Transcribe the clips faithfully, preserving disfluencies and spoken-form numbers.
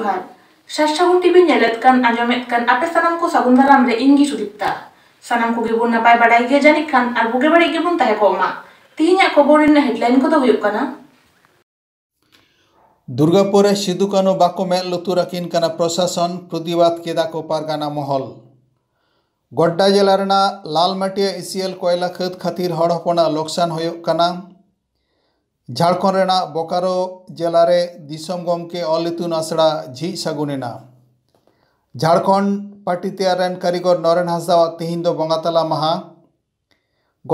ᱡᱚᱦᱟᱨ᱾ ᱥᱟᱨ ᱥᱟᱹᱜᱩᱱ ᱴᱤᱵᱷᱤ ᱧᱮᱞᱮᱫ ᱠᱟᱱ, ᱟᱸᱡᱚᱢᱮᱫ ᱠᱟᱱ ᱟᱯᱮ ᱥᱟᱱᱟᱢ ᱠᱚ ᱥᱟᱹᱜᱩᱱ ᱫᱟᱨᱟᱢ ᱨᱮ ᱤᱧ ᱜᱮ ᱥᱩᱫᱤᱯᱛᱟ᱾ ᱥᱟᱱᱟᱢ ᱠᱚᱜᱮ ᱵᱚᱱ ᱱᱟᱯᱟᱭ ᱵᱟᱲᱟᱭ ᱜᱮᱭᱟ ᱡᱟᱹᱱᱤᱡ ᱠᱷᱟᱱ, ᱟᱨ ᱵᱩᱜᱤ ᱵᱟᱹᱲᱤᱡ ᱜᱮᱵᱚᱱ ᱛᱟᱦᱮᱸ ᱠᱚᱜ ᱢᱟ᱾ ᱛᱤᱦᱤᱧᱟᱜ ᱠᱷᱚᱵᱚᱨ ᱨᱮᱱᱟᱜ headline ᱠᱚᱫᱚ ᱦᱩᱭᱩᱜ ᱠᱟᱱᱟ᱾ ᱫᱩᱨᱜᱟᱯᱩᱨ ᱨᱮ ᱥᱤᱫᱩ ᱠᱟᱹᱱᱦᱩ ᱵᱟᱠᱚ ᱢᱮᱫ ᱞᱩᱛᱩᱨ ᱟᱹᱠᱤᱱ ᱠᱟᱱᱟ ᱯᱨᱚᱥᱟᱥᱚᱱ, ᱯᱨᱚᱛᱤᱵᱟᱫ ᱠᱮᱫᱟ ᱠᱚ ᱯᱟᱨᱜᱟᱱᱟ ᱢᱚᱦᱚᱞ᱾ ᱜᱚᱰᱰᱟ ᱡᱮᱞᱟ ᱨᱮᱱᱟᱜ ᱞᱟᱞᱢᱟᱴᱤᱭᱟ ᱤᱥᱤᱭᱮᱞ ᱠᱚᱭᱞᱟ ᱠᱷᱟᱹᱫᱽ ᱠᱷᱟᱹᱛᱤᱨ ᱦᱚᱲ ᱦᱚᱯᱚᱱᱟᱜ ᱞᱚᱠᱥᱟᱱ ᱦᱩᱭᱩᱜ ᱠᱟᱱᱟ᱾ ᱡᱷᱟᱲᱠᱷᱚᱸᱰ ᱨᱮᱱᱟᱜ ᱵᱳᱠᱟᱨᱳ ᱡᱮᱞᱟ ᱨᱮ ᱫᱤᱥᱚᱢ ᱜᱚᱢᱠᱮ ᱚᱞ ᱤᱛᱩᱱ ᱟᱥᱲᱟ ᱡᱷᱤᱡ ᱥᱟᱹᱜᱩᱱ ᱮᱱᱟ᱾ ᱡᱷᱟᱲᱠᱷᱚᱸᱰ ᱯᱟᱴᱤ ᱛᱮᱭᱟᱨ ᱨᱮᱱ ᱠᱟᱹᱨᱤᱜᱚᱨ ᱱᱚᱨᱮᱱ ᱦᱟᱸᱥᱫᱟᱣᱟᱜ ᱛᱤᱦᱤᱧ ᱫᱚ ᱵᱚᱸᱜᱟ ᱛᱟᱞᱟ ᱢᱟᱦᱟ᱾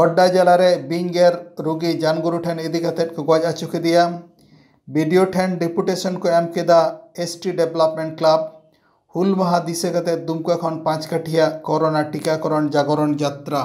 ᱜᱚᱰᱰᱟ ᱡᱮᱞᱟ ᱨᱮ ᱵᱤᱧ ᱜᱮᱨ ᱨᱩᱜᱤ ᱡᱟᱱᱜᱩᱨᱩ ᱴᱷᱮᱱ ᱤᱫᱤ ᱠᱟᱛᱮᱫ ᱠᱚ ᱜᱚᱡ ᱟᱹᱪᱩ ᱠᱮᱫᱮᱭᱟ᱾ ᱵᱤ ᱰᱤ ᱳ ᱴᱷᱮᱱ ᱰᱮᱯᱩᱴᱮᱥᱚᱱ ᱠᱚ ᱮᱢ ᱠᱮᱫᱟ ᱮᱥ ᱴᱤ ᱰᱮᱵᱷᱞᱚᱯᱢᱮᱱᱴ ᱠᱞᱟᱵᱽ᱾ ᱦᱩᱞ ᱢᱟᱦᱟ ᱫᱤᱥᱟᱹ ᱠᱟᱛᱮᱫ ᱫᱩᱢᱠᱟ ᱠᱷᱚᱱ ᱯᱟᱸᱪ ᱠᱟᱴᱷᱤᱭᱟ ᱠᱳᱨᱳᱱᱟ ᱴᱤᱠᱟᱠᱚᱨᱚᱱ ᱡᱟᱜᱚᱨᱚᱱ ᱡᱟᱛᱨᱟ᱾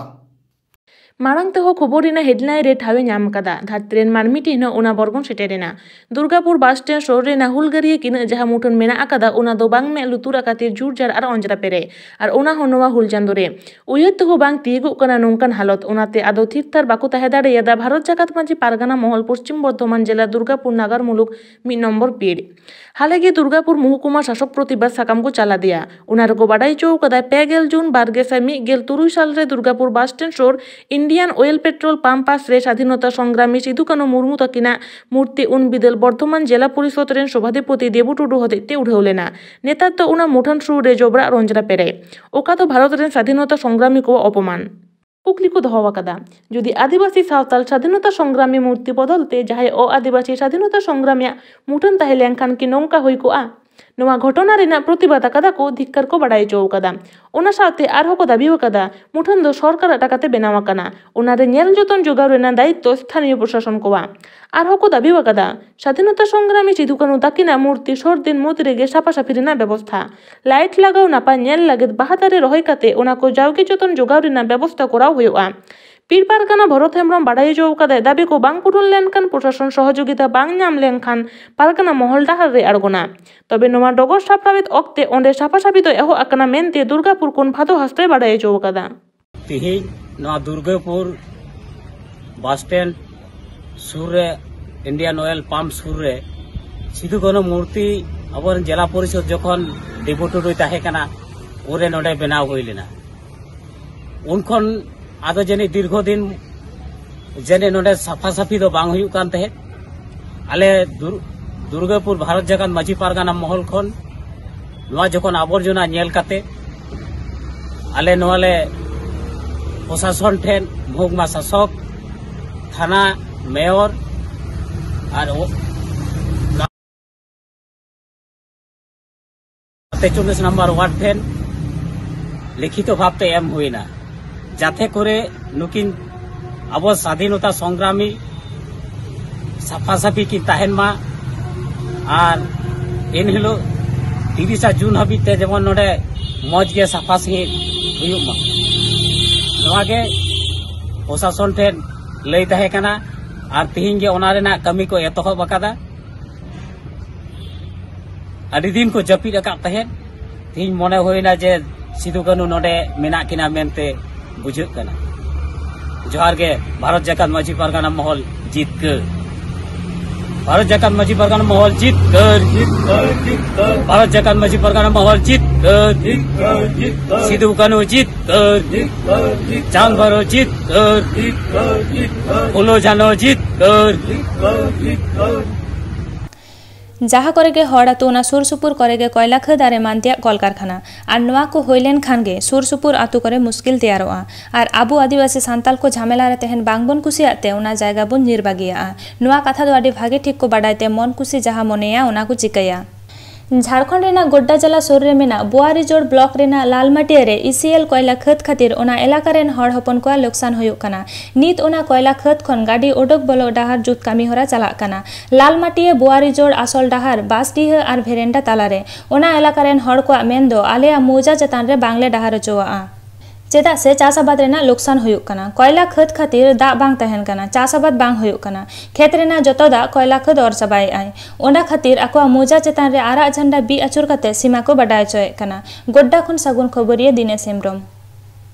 ᱢᱟᱲᱟᱝ ᱛᱮᱦᱚᱸ ᱠᱷᱚᱵᱚᱨ ᱨᱮᱱᱟᱜ headline ᱨᱮ ᱴᱷᱟᱶ ᱮ ᱧᱟᱢ ᱟᱠᱟᱫᱟ᱾ ᱫᱷᱟᱹᱨᱛᱤ ᱨᱮᱱ ᱢᱟᱹᱱᱢᱤ ᱴᱷᱮᱱ ᱦᱚᱸ ᱚᱱᱟ ᱵᱚᱨᱜᱚᱱ ᱥᱮᱴᱮᱨ ᱮᱱᱟ᱾ ᱫᱩᱨᱜᱟᱯᱩᱨ ᱵᱟᱥ ᱥᱴᱮᱱᱰ ᱥᱩᱨ ᱨᱮᱱᱟᱜ ᱦᱩᱞᱜᱟᱹᱨᱤᱭᱟᱹ ᱠᱤᱱᱟᱜ ᱡᱟᱦᱟᱸ ᱢᱩᱴᱷᱟᱹᱱ ᱢᱮᱱᱟᱜ ᱟᱠᱟᱫᱟ, ᱚᱱᱟ ᱫᱚ ᱵᱟᱝ ᱢᱮᱫ ᱞᱩᱛᱩᱨ ᱟᱠᱟᱫ ᱛᱮ ᱡᱩᱨ ᱡᱟᱨ ᱟᱨ ᱚᱸᱡᱽᱨᱟ ᱯᱮᱨᱮᱡ, ᱟᱨ ᱚᱱᱟ ᱦᱚᱸ ᱱᱚᱣᱟ ᱦᱩᱞ ᱪᱟᱸᱫᱳ ᱨᱮ᱾ ᱩᱭᱦᱟᱹᱨ ᱛᱮᱦᱚᱸ ᱵᱟᱝ ᱛᱤᱭᱳᱜᱚᱜ ᱠᱟᱱᱟ ᱱᱚᱝᱠᱟᱱ ᱦᱟᱞᱚᱛ᱾ ᱚᱱᱟᱛᱮ ᱟᱫᱚ ᱛᱷᱤᱨ ᱛᱷᱟᱨ ᱵᱟᱠᱚ ᱛᱟᱦᱮᱸ ᱫᱟᱲᱮᱭᱟᱫᱟ ᱵᱷᱟᱨᱚᱛ ᱡᱟᱠᱟᱛ ᱢᱟᱹᱡᱷᱤ ᱯᱟᱨᱜᱟᱱᱟ ᱢᱚᱦᱚᱞ, ᱯᱚᱥᱪᱤᱢ ᱵᱚᱨᱫᱷᱚᱢᱟᱱ ᱡᱮᱞᱟ, ᱫᱩᱨᱜᱟᱯᱩᱨ ᱱᱟᱜᱟᱨ ᱢᱩᱞᱩᱠ, ᱢᱤᱫ ᱱᱚᱢᱵᱚᱨ ᱯᱤᱲ᱾ ᱦᱟᱞᱮ ᱜᱮ ᱫᱩᱨᱜᱟᱯᱩᱨ ᱢᱚᱦᱩᱠᱩᱢᱟ ᱥᱟᱥᱚᱠ ᱯᱨᱚᱛᱤᱵᱟᱫ ᱥᱟᱠᱟᱢ ᱠᱚ ᱪᱟᱞ ᱟᱫᱮᱭᱟ᱾ ᱚᱱᱟ ᱨᱮᱠᱚ ᱵᱟᱰᱟᱭ ᱦᱚᱪᱚ ᱟᱠᱟᱫᱟ, ᱯᱮ ᱜᱮᱞ ᱡᱩᱱ ᱵᱟᱨ ᱜᱮᱥᱟᱭ ᱢᱤᱫ ᱜᱮᱞ ᱛᱩᱨᱩᱭ ᱥᱟᱞ ᱨᱮ ᱫᱩᱨᱜᱟᱯᱩᱨ ᱵᱟᱥ ᱥᱴᱮᱱᱰ ᱥᱩᱨ ᱤᱱᱰᱤᱭᱟᱱ ᱚᱭᱮᱞ ᱯᱮᱴᱨᱳᱞ ᱯᱟᱢᱯ ᱯᱟᱥ ᱨᱮ ᱥᱟᱫᱷᱤᱱᱚᱛᱟ ᱥᱚᱝᱜᱨᱟᱢᱤ ᱥᱤᱫᱩ ᱠᱟᱹᱱᱦᱩ ᱢᱩᱨᱢᱩ ᱛᱟᱹᱠᱤᱱᱟᱜ ᱢᱩᱨᱛᱤ ᱩᱱ ᱵᱤᱫᱟᱹᱞ ᱵᱚᱨᱫᱷᱚᱢᱟᱱ ᱡᱮᱞᱟ ᱯᱚᱨᱤᱥᱚᱫ ᱨᱮᱱ ᱥᱚᱵᱷᱟᱫᱷᱤᱯᱚᱛᱤ ᱫᱮᱵᱩ ᱴᱩᱰᱩ ᱦᱚᱛᱮᱡ ᱛᱮ ᱩᱰᱷᱟᱹᱣ ᱞᱮᱱᱟ᱾ ᱱᱮᱛᱟᱨ ᱫᱚ ᱚᱱᱟ ᱢᱩᱴᱷᱟᱹᱱ ᱥᱩᱨ ᱨᱮ ᱡᱚᱵᱽᱨᱟ ᱟᱨ ᱚᱸᱡᱽᱨᱟ ᱯᱮᱨᱮᱡ, ᱚᱠᱟ ᱫᱚ ᱵᱷᱟᱨᱚᱛ ᱨᱮᱱ ᱥᱟᱫᱷᱤᱱᱚᱛᱟ ᱥᱚᱝᱜᱨᱟᱢᱤ ᱠᱚᱣᱟᱜ ᱚᱯᱚᱢᱟᱱ᱾ ᱠᱩᱠᱞᱤ ᱠᱚ ᱫᱚᱦᱚ ᱟᱠᱟᱫᱟ, ᱡᱩᱫᱤ ᱟᱹᱫᱤᱵᱟᱹᱥᱤ ᱥᱟᱶᱛᱟᱞ ᱥᱟᱫᱷᱤᱱᱚᱛᱟ ᱥᱚᱝᱜᱨᱟᱢᱤ ᱢᱩᱨᱛᱤ ᱵᱚᱫᱚᱞ ᱛᱮ ᱡᱟᱦᱟᱸᱭ ᱚ-ᱟᱹᱫᱤᱵᱟᱹᱥᱤ ᱥᱟᱫᱷᱤᱱᱚᱛᱟ ᱥᱚᱝᱜᱨᱟᱢᱤᱭᱟᱜ ᱢᱩᱴᱷᱟᱹᱱ ᱛᱟᱦᱮᱸ ᱞᱮᱱᱠᱷᱟᱱ ᱠᱤ ᱱᱚᱝᱠᱟ ᱦᱩᱭ ᱠᱚᱜᱼᱟ? ᱱᱚᱣᱟ ᱜᱷᱚᱴᱚᱱᱟ ᱨᱮᱱᱟᱜ ᱯᱨᱚᱛᱤᱵᱟᱫ ᱟᱠᱟᱫᱟ ᱠᱚ, ᱫᱷᱤᱠᱠᱟᱨ ᱠᱚ ᱵᱟᱰᱟᱭ ᱦᱚᱪᱚ ᱟᱠᱟᱫᱟ᱾ ᱚᱱᱟ ᱥᱟᱶᱛᱮ ᱟᱨᱦᱚᱸ ᱠᱚ ᱫᱟᱹᱵᱤ ᱟᱠᱟᱫᱟ, ᱢᱩᱴᱷᱟᱹᱱ ᱫᱚ ᱥᱚᱨᱠᱟᱨᱟᱜ ᱴᱟᱠᱟᱛᱮ ᱵᱮᱱᱟᱣ ᱟᱠᱟᱱᱟ, ᱚᱱᱟ ᱨᱮ ᱧᱮᱞ ᱡᱚᱛᱚᱱ ᱡᱚᱜᱟᱣ ᱨᱮᱱᱟᱜ ᱫᱟᱭᱤᱛᱛᱚ ᱥᱛᱷᱟᱱᱤᱭᱚ ᱯᱨᱚᱥᱟᱥᱚᱱ ᱠᱚᱣᱟᱜ᱾ ᱟᱨᱦᱚᱸ ᱠᱚ ᱫᱟᱹᱵᱤ ᱟᱠᱟᱫᱟ, ᱥᱟᱫᱷᱤᱱᱚᱛᱟ ᱥᱚᱝᱜᱨᱟᱢᱤ ᱥᱤᱫᱩ ᱠᱟᱹᱱᱦᱩ ᱛᱟᱹᱠᱤᱱᱟᱜ ᱢᱩᱨᱛᱤ ᱥᱚᱨ ᱫᱤᱱ ᱢᱩᱫᱽ ᱨᱮᱜᱮ ᱥᱟᱯᱷᱟ ᱥᱟᱹᱯᱷᱤ ᱨᱮᱱᱟᱜ ᱵᱮᱵᱚᱥᱛᱷᱟ, ᱞᱟᱭᱤᱴ ᱞᱟᱜᱟᱣ, ᱱᱟᱯᱟᱭ ᱧᱮᱞ ᱞᱟᱹᱜᱤᱫ ᱵᱟᱦᱟ ᱫᱟᱨᱮ ᱨᱚᱦᱚᱭ ᱠᱟᱛᱮ ᱚᱱᱟ ᱠᱚ ᱡᱟᱣᱜᱮ ᱡᱚᱛᱚᱱ ᱡᱚᱜᱟᱣ ᱨᱮᱱᱟᱜ ᱵᱮᱵᱚᱥᱛᱷᱟ ᱠᱚᱨᱟᱣ ᱦᱩᱭᱩᱜᱼᱟ᱾ ᱯᱤᱲ ᱯᱟᱨᱜᱟᱱᱟ ᱵᱷᱚᱨᱚᱛ ᱦᱮᱢᱵᱨᱚᱢ ᱵᱟᱰᱟᱭ ᱦᱚᱪᱚ ᱟᱠᱟᱫᱟᱭ, ᱫᱟᱹᱵᱤ ᱠᱚ ᱵᱟᱝ ᱯᱩᱨᱩᱱ ᱞᱮᱱᱠᱷᱟᱱ, ᱯᱨᱚᱥᱟᱥᱚᱱ ᱥᱚᱦᱚᱡᱳᱜᱤᱛᱟ ᱵᱟᱝ ᱧᱟᱢ ᱞᱮᱱᱠᱷᱟᱱ ᱯᱟᱨᱜᱟᱱᱟ ᱢᱚᱦᱚᱞ ᱰᱟᱦᱟᱨ ᱨᱮ ᱟᱬᱜᱚᱱᱟ᱾ ᱛᱚᱵᱮ ᱱᱚᱣᱟ ᱰᱚᱜᱚᱨ ᱥᱟᱯᱲᱟᱣᱮᱫ ᱚᱠᱛᱮ ᱚᱸᱰᱮ ᱥᱟᱯᱷᱟ ᱥᱟᱹᱯᱷᱤ ᱫᱚ ᱮᱦᱚᱵ ᱟᱠᱟᱱᱟ ᱢᱮᱱᱛᱮ ᱫᱩᱨᱜᱟᱯᱩᱨ ᱠᱷᱚᱱ ᱵᱷᱟᱫᱚ ᱦᱟᱸᱥᱫᱟᱭ ᱵᱟᱰᱟᱭ ᱦᱚᱪᱚ ᱟᱠᱟᱫᱟ᱾ ᱛᱤᱦᱤᱧ ᱱᱚᱣᱟ ᱫᱩᱨᱜᱟᱯᱩᱨ ᱵᱟᱥ ᱥᱴᱮᱱᱰ ᱥᱩᱨ ᱨᱮ, ᱤᱱᱰᱤᱭᱟᱱ ᱚᱭᱮᱞ ᱯᱟᱢᱯ ᱥᱩᱨ ᱨᱮ ᱥᱤᱫᱩ ᱠᱟᱹᱱᱦᱩ ᱢᱩᱨᱛᱤ ᱟᱵᱚᱨᱮᱱ ᱡᱮᱞᱟ ᱯᱚᱨᱤᱥᱚᱫ ᱡᱚᱠᱷᱚᱱ ᱰᱤᱵᱩ ᱴᱩᱰᱩᱭ ᱛᱟᱦᱮᱸ ᱠᱟᱱᱟ, ᱩᱱᱨᱮ ᱱᱚᱰᱮ ᱵᱮᱱᱟᱣ ᱦᱩᱭ ᱞᱮᱱᱟ᱾ ᱩᱱ ᱠᱷᱚᱱ ᱟᱫᱚ ᱡᱟᱹᱱᱤᱡ ᱫᱤᱨᱜᱷᱚ ᱫᱤᱱ ᱡᱟᱹᱱᱤᱡ ᱱᱚᱰᱮ ᱥᱟᱯᱷᱟ ᱥᱟᱹᱯᱷᱤ ᱫᱚ ᱵᱟᱝ ᱦᱩᱭᱩᱜ ᱠᱟᱱ ᱛᱟᱦᱮᱸᱫ᱾ ᱟᱞᱮ ᱫᱩᱨ-, ᱫᱩᱨᱜᱟᱹᱯᱩᱨ ᱵᱷᱟᱨᱚᱛ ᱡᱟᱠᱟᱛ ᱢᱟᱹᱡᱷᱤ ᱯᱟᱨᱜᱟᱱᱟ ᱢᱚᱦᱚᱞ ᱠᱷᱚᱱ ᱱᱚᱣᱟ ᱡᱚᱠᱷᱚᱱ ᱟᱵᱚᱨᱡᱚᱱᱟ ᱧᱮᱞ ᱠᱟᱛᱮ ᱟᱞᱮ ᱱᱚᱣᱟ ᱞᱮ ᱯᱨᱚᱥᱟᱥᱚᱱ ᱴᱷᱮᱱ, ᱢᱚᱦᱠᱩᱢᱟ ᱥᱟᱥᱚᱠ, ᱛᱷᱟᱱᱟ, ᱢᱮᱭᱚᱨ ᱟᱨ ᱳ-, ᱛᱮᱪᱚᱞᱞᱤᱥ ᱱᱟᱢᱵᱟᱨ ᱣᱟᱨᱰ ᱴᱷᱮᱱ ᱞᱤᱠᱷᱤᱛᱚ ᱵᱷᱟᱵᱽ ᱛᱮ ᱮᱢ ᱦᱩᱭᱱᱟ, ᱡᱟᱛᱮ ᱠᱚᱨᱮ ᱱᱩᱠᱤᱱ ᱟᱵᱚ ᱥᱟᱫᱷᱤᱱᱚᱛᱟ ᱥᱚᱝᱜᱨᱟᱢᱤ ᱥᱟᱯᱷᱟ ᱥᱟᱹᱯᱷᱤ ᱠᱤᱱ ᱛᱟᱦᱮᱱ ᱢᱟ᱾ ᱟᱨ ᱮᱱᱦᱤᱞᱳᱜ ᱛᱤᱨᱤᱥᱟ ᱡᱩᱱ ᱦᱟᱹᱵᱤᱡ ᱛᱮ ᱡᱮᱢᱚᱱ ᱱᱚᱰᱮ ᱢᱚᱡᱽ ᱜᱮ ᱥᱟᱯᱷᱟ ᱥᱟᱹᱯᱷᱤ ᱦᱩᱭᱩᱜ ᱢᱟ, ᱱᱚᱣᱟ ᱜᱮ ᱯᱨᱚᱥᱟᱥᱚᱱ ᱴᱷᱮᱱ ᱞᱟᱹᱭ ᱛᱟᱦᱮᱸ ᱠᱟᱱᱟ᱾ ᱟᱨ ᱛᱤᱦᱤᱧ ᱜᱮ ᱚᱱᱟ ᱨᱮᱱᱟᱜ ᱠᱟᱹᱢᱤ ᱠᱚ ᱮᱛᱚᱦᱚᱵ ᱟᱠᱟᱫᱟ᱾ ᱟᱹᱰᱤ ᱫᱤᱱ ᱠᱚ ᱡᱟᱹᱯᱤᱫ ᱟᱠᱟᱫ ᱛᱟᱦᱮᱸᱫ᱾ ᱛᱤᱦᱤᱧ ᱢᱚᱱᱮ ᱦᱩᱭᱱᱟ ᱡᱮ ᱥᱤᱫᱩ ᱠᱟᱹᱱᱦᱩ ᱱᱚᱰᱮ ᱢᱮᱱᱟᱜ ᱠᱤᱱᱟ ᱢᱮᱱᱛᱮ ᱵᱩᱡᱷᱟᱹᱜ ᱠᱟᱱᱟ᱾ ᱡᱚᱦᱟᱨ ᱜᱮ ᱵᱷᱟᱨᱚᱛ ᱡᱟᱠᱟᱛ ᱢᱟᱹᱡᱷᱤ ᱯᱟᱨᱜᱟᱱᱟ ᱢᱚᱦᱚᱞ ᱡᱤᱛᱠᱟᱹᱨ᱾ ᱵᱷᱟᱨᱚᱛ ᱡᱟᱠᱟᱛ ᱢᱟᱹᱡᱷᱤ ᱯᱟᱨᱜᱟᱱᱟ ᱢᱚᱦᱚᱞ ᱡᱤᱛᱠᱟᱹᱨ᱾ ᱵᱷᱟᱨᱚᱛ ᱡᱟᱠᱟᱛ ᱢᱟᱹᱡᱷᱤ ᱯᱟᱨᱜᱟᱱᱟ ᱢᱚᱦᱚᱞ ᱡᱤᱛᱠᱟᱹᱨ᱾ ᱥᱤᱫᱩ ᱠᱟᱹᱱᱦᱩ ᱡᱤᱛᱠᱟᱹᱨ᱾ ᱪᱟᱸᱫ ᱵᱷᱟᱭᱨᱳ ᱡᱤᱛᱠᱟᱹᱨ᱾ ᱯᱷᱩᱞᱳ ᱡᱷᱟᱱᱳ ᱡᱤᱛᱠᱟᱹᱨ᱾ ᱡᱟᱦᱟᱸ ᱠᱚᱨᱮ ᱜᱮ ᱦᱚᱲ ᱟᱹᱛᱩ, ᱚᱱᱟ ᱥᱩᱨ ᱥᱩᱯᱩᱨ ᱠᱚᱨᱮ ᱜᱮ ᱠᱚᱭᱞᱟ ᱠᱷᱟᱹᱫ ᱟᱨ ᱮᱢᱟᱱ ᱛᱮᱭᱟᱜ ᱠᱚᱞᱠᱟᱨᱠᱷᱟᱱᱟ᱾ ᱟᱨ ᱱᱚᱣᱟ ᱠᱚ ᱦᱩᱭ ᱞᱮᱱ ᱠᱷᱟᱱ ᱜᱮ ᱥᱩᱨ ᱥᱩᱯᱩᱨ ᱟᱹᱛᱩ ᱠᱚᱨᱮ ᱢᱩᱥᱠᱤᱞ ᱛᱮᱭᱟᱨᱚᱜᱼᱟ᱾ ᱟᱨ ᱟᱵᱚ ᱟᱹᱫᱤᱵᱟᱹᱥᱤ ᱥᱟᱱᱛᱟᱞ ᱠᱚ ᱡᱷᱟᱢᱮᱞᱟ ᱨᱮ ᱛᱟᱦᱮᱱ ᱵᱟᱝ ᱵᱚᱱ ᱠᱩᱥᱤᱭᱟᱜ ᱛᱮ ᱚᱱᱟ ᱡᱟᱭᱜᱟ ᱵᱚᱱ ᱧᱤᱨ ᱵᱟᱹᱜᱤᱭᱟᱜᱼᱟ᱾ ᱱᱚᱣᱟ ᱠᱟᱛᱷᱟ ᱫᱚ ᱟᱹᱰᱤ ᱵᱷᱟᱜᱮ ᱴᱷᱤᱠ ᱠᱚ ᱵᱟᱰᱟᱭ ᱛᱮ ᱢᱚᱱ ᱠᱩᱥᱤ ᱡᱟᱦᱟᱸ ᱢᱚᱱᱮᱭᱟ ᱚᱱᱟ ᱠᱚ ᱪᱤᱠᱟᱹᱭᱟ᱾ ᱡᱷᱟᱲᱠᱷᱚᱸᱰ ᱨᱮᱱᱟᱜ ᱜᱚᱰᱰᱟ ᱡᱮᱞᱟ ᱥᱩᱨ ᱨᱮ ᱢᱮᱱᱟᱜ ᱵᱳᱣᱟᱨᱤᱡᱳᱲ ᱵᱞᱚᱠ ᱨᱮᱱᱟᱜ ᱞᱟᱞᱢᱟᱴᱤᱭᱟ ᱨᱮ ᱤᱥᱤᱮᱞ ᱠᱚᱭᱞᱟ ᱠᱷᱟᱹᱫ ᱠᱷᱟᱹᱛᱤᱨ ᱚᱱᱟ ᱮᱞᱟᱠᱟ ᱨᱮᱱ ᱦᱚᱲ ᱦᱚᱯᱚᱱ ᱠᱚᱣᱟᱜ ᱞᱚᱠᱥᱟᱱ ᱦᱩᱭᱩᱜ ᱠᱟᱱᱟ᱾ ᱱᱤᱛ ᱚᱱᱟ ᱠᱚᱭᱞᱟ ᱠᱷᱟᱹᱫ ᱠᱷᱚᱱ ᱜᱟᱹᱰᱤ ᱚᱰᱚᱠ ᱵᱚᱞᱚᱜ ᱰᱟᱦᱟᱨ ᱡᱩᱛ ᱠᱟᱹᱢᱤ ᱦᱚᱨᱟ ᱪᱟᱞᱟᱜ ᱠᱟᱱᱟ᱾ ᱞᱟᱞᱢᱟᱴᱤᱭᱟ ᱵᱳᱣᱟᱨᱤᱡᱳᱲ ᱟᱥᱚᱞ ᱰᱟᱦᱟᱨ ᱵᱟᱥᱰᱤᱦᱟᱹ ᱟᱨ ᱵᱷᱮᱨᱮᱱᱰᱟ ᱛᱟᱞᱟᱨᱮ᱾ ᱚᱱᱟ ᱮᱞᱟᱠᱟ ᱨᱮᱱ ᱦᱚᱲ ᱠᱚᱣᱟᱜ ᱢᱮᱱ ᱫᱚ ᱟᱞᱮᱭᱟᱜ ᱢᱚᱣᱡᱟ ᱪᱮᱛᱟᱱ ᱨᱮ ᱵᱟᱝᱞᱮ ᱰᱟᱦᱟᱨ ᱦᱚᱪᱚᱣᱟᱜᱼᱟ᱾ ᱪᱮᱫᱟᱜ ᱥᱮ ᱪᱟᱥ ᱟᱵᱟᱫ ᱨᱮᱱᱟᱜ ᱞᱚᱠᱥᱟᱱ ᱦᱩᱭᱩᱜ ᱠᱟᱱᱟ᱾ ᱠᱚᱭᱞᱟ ᱠᱷᱟᱹᱫ ᱠᱷᱟᱹᱛᱤᱨ ᱫᱟᱜ ᱵᱟᱝ ᱛᱟᱦᱮᱱ ᱠᱟᱱᱟ, ᱪᱟᱥ ᱟᱵᱟᱫ ᱵᱟᱝ ᱦᱩᱭᱩᱜ ᱠᱟᱱᱟ᱾ ᱠᱷᱮᱛ ᱨᱮᱱᱟᱜ ᱡᱚᱛᱚ ᱫᱟᱜ ᱠᱚᱭᱞᱟ ᱠᱷᱟᱹᱫ ᱚᱨ ᱪᱟᱵᱟᱭᱮᱫ ᱟᱭ᱾ ᱚᱱᱟ ᱠᱷᱟᱹᱛᱤᱨ ᱟᱠᱚᱣᱟᱜ ᱢᱚᱣᱡᱟ ᱪᱮᱛᱟᱱ ᱨᱮ ᱟᱨᱟᱜ ᱡᱷᱟᱱᱰᱟ ᱵᱤᱫ ᱟᱹᱪᱩᱨ ᱠᱟᱛᱮ ᱥᱤᱢᱟ ᱠᱚ ᱵᱟᱰᱟᱭ ᱦᱚᱪᱚᱭᱮᱫ ᱠᱟᱱᱟ᱾ ᱜᱚᱰᱰᱟ ᱠᱷᱚᱱ ᱥᱟᱹᱜᱩᱱ ᱠᱷᱚᱵᱚᱨᱤᱭᱟᱹ ᱫᱤᱱᱮᱥ ᱦᱮᱢᱵᱽᱨᱚᱢ᱾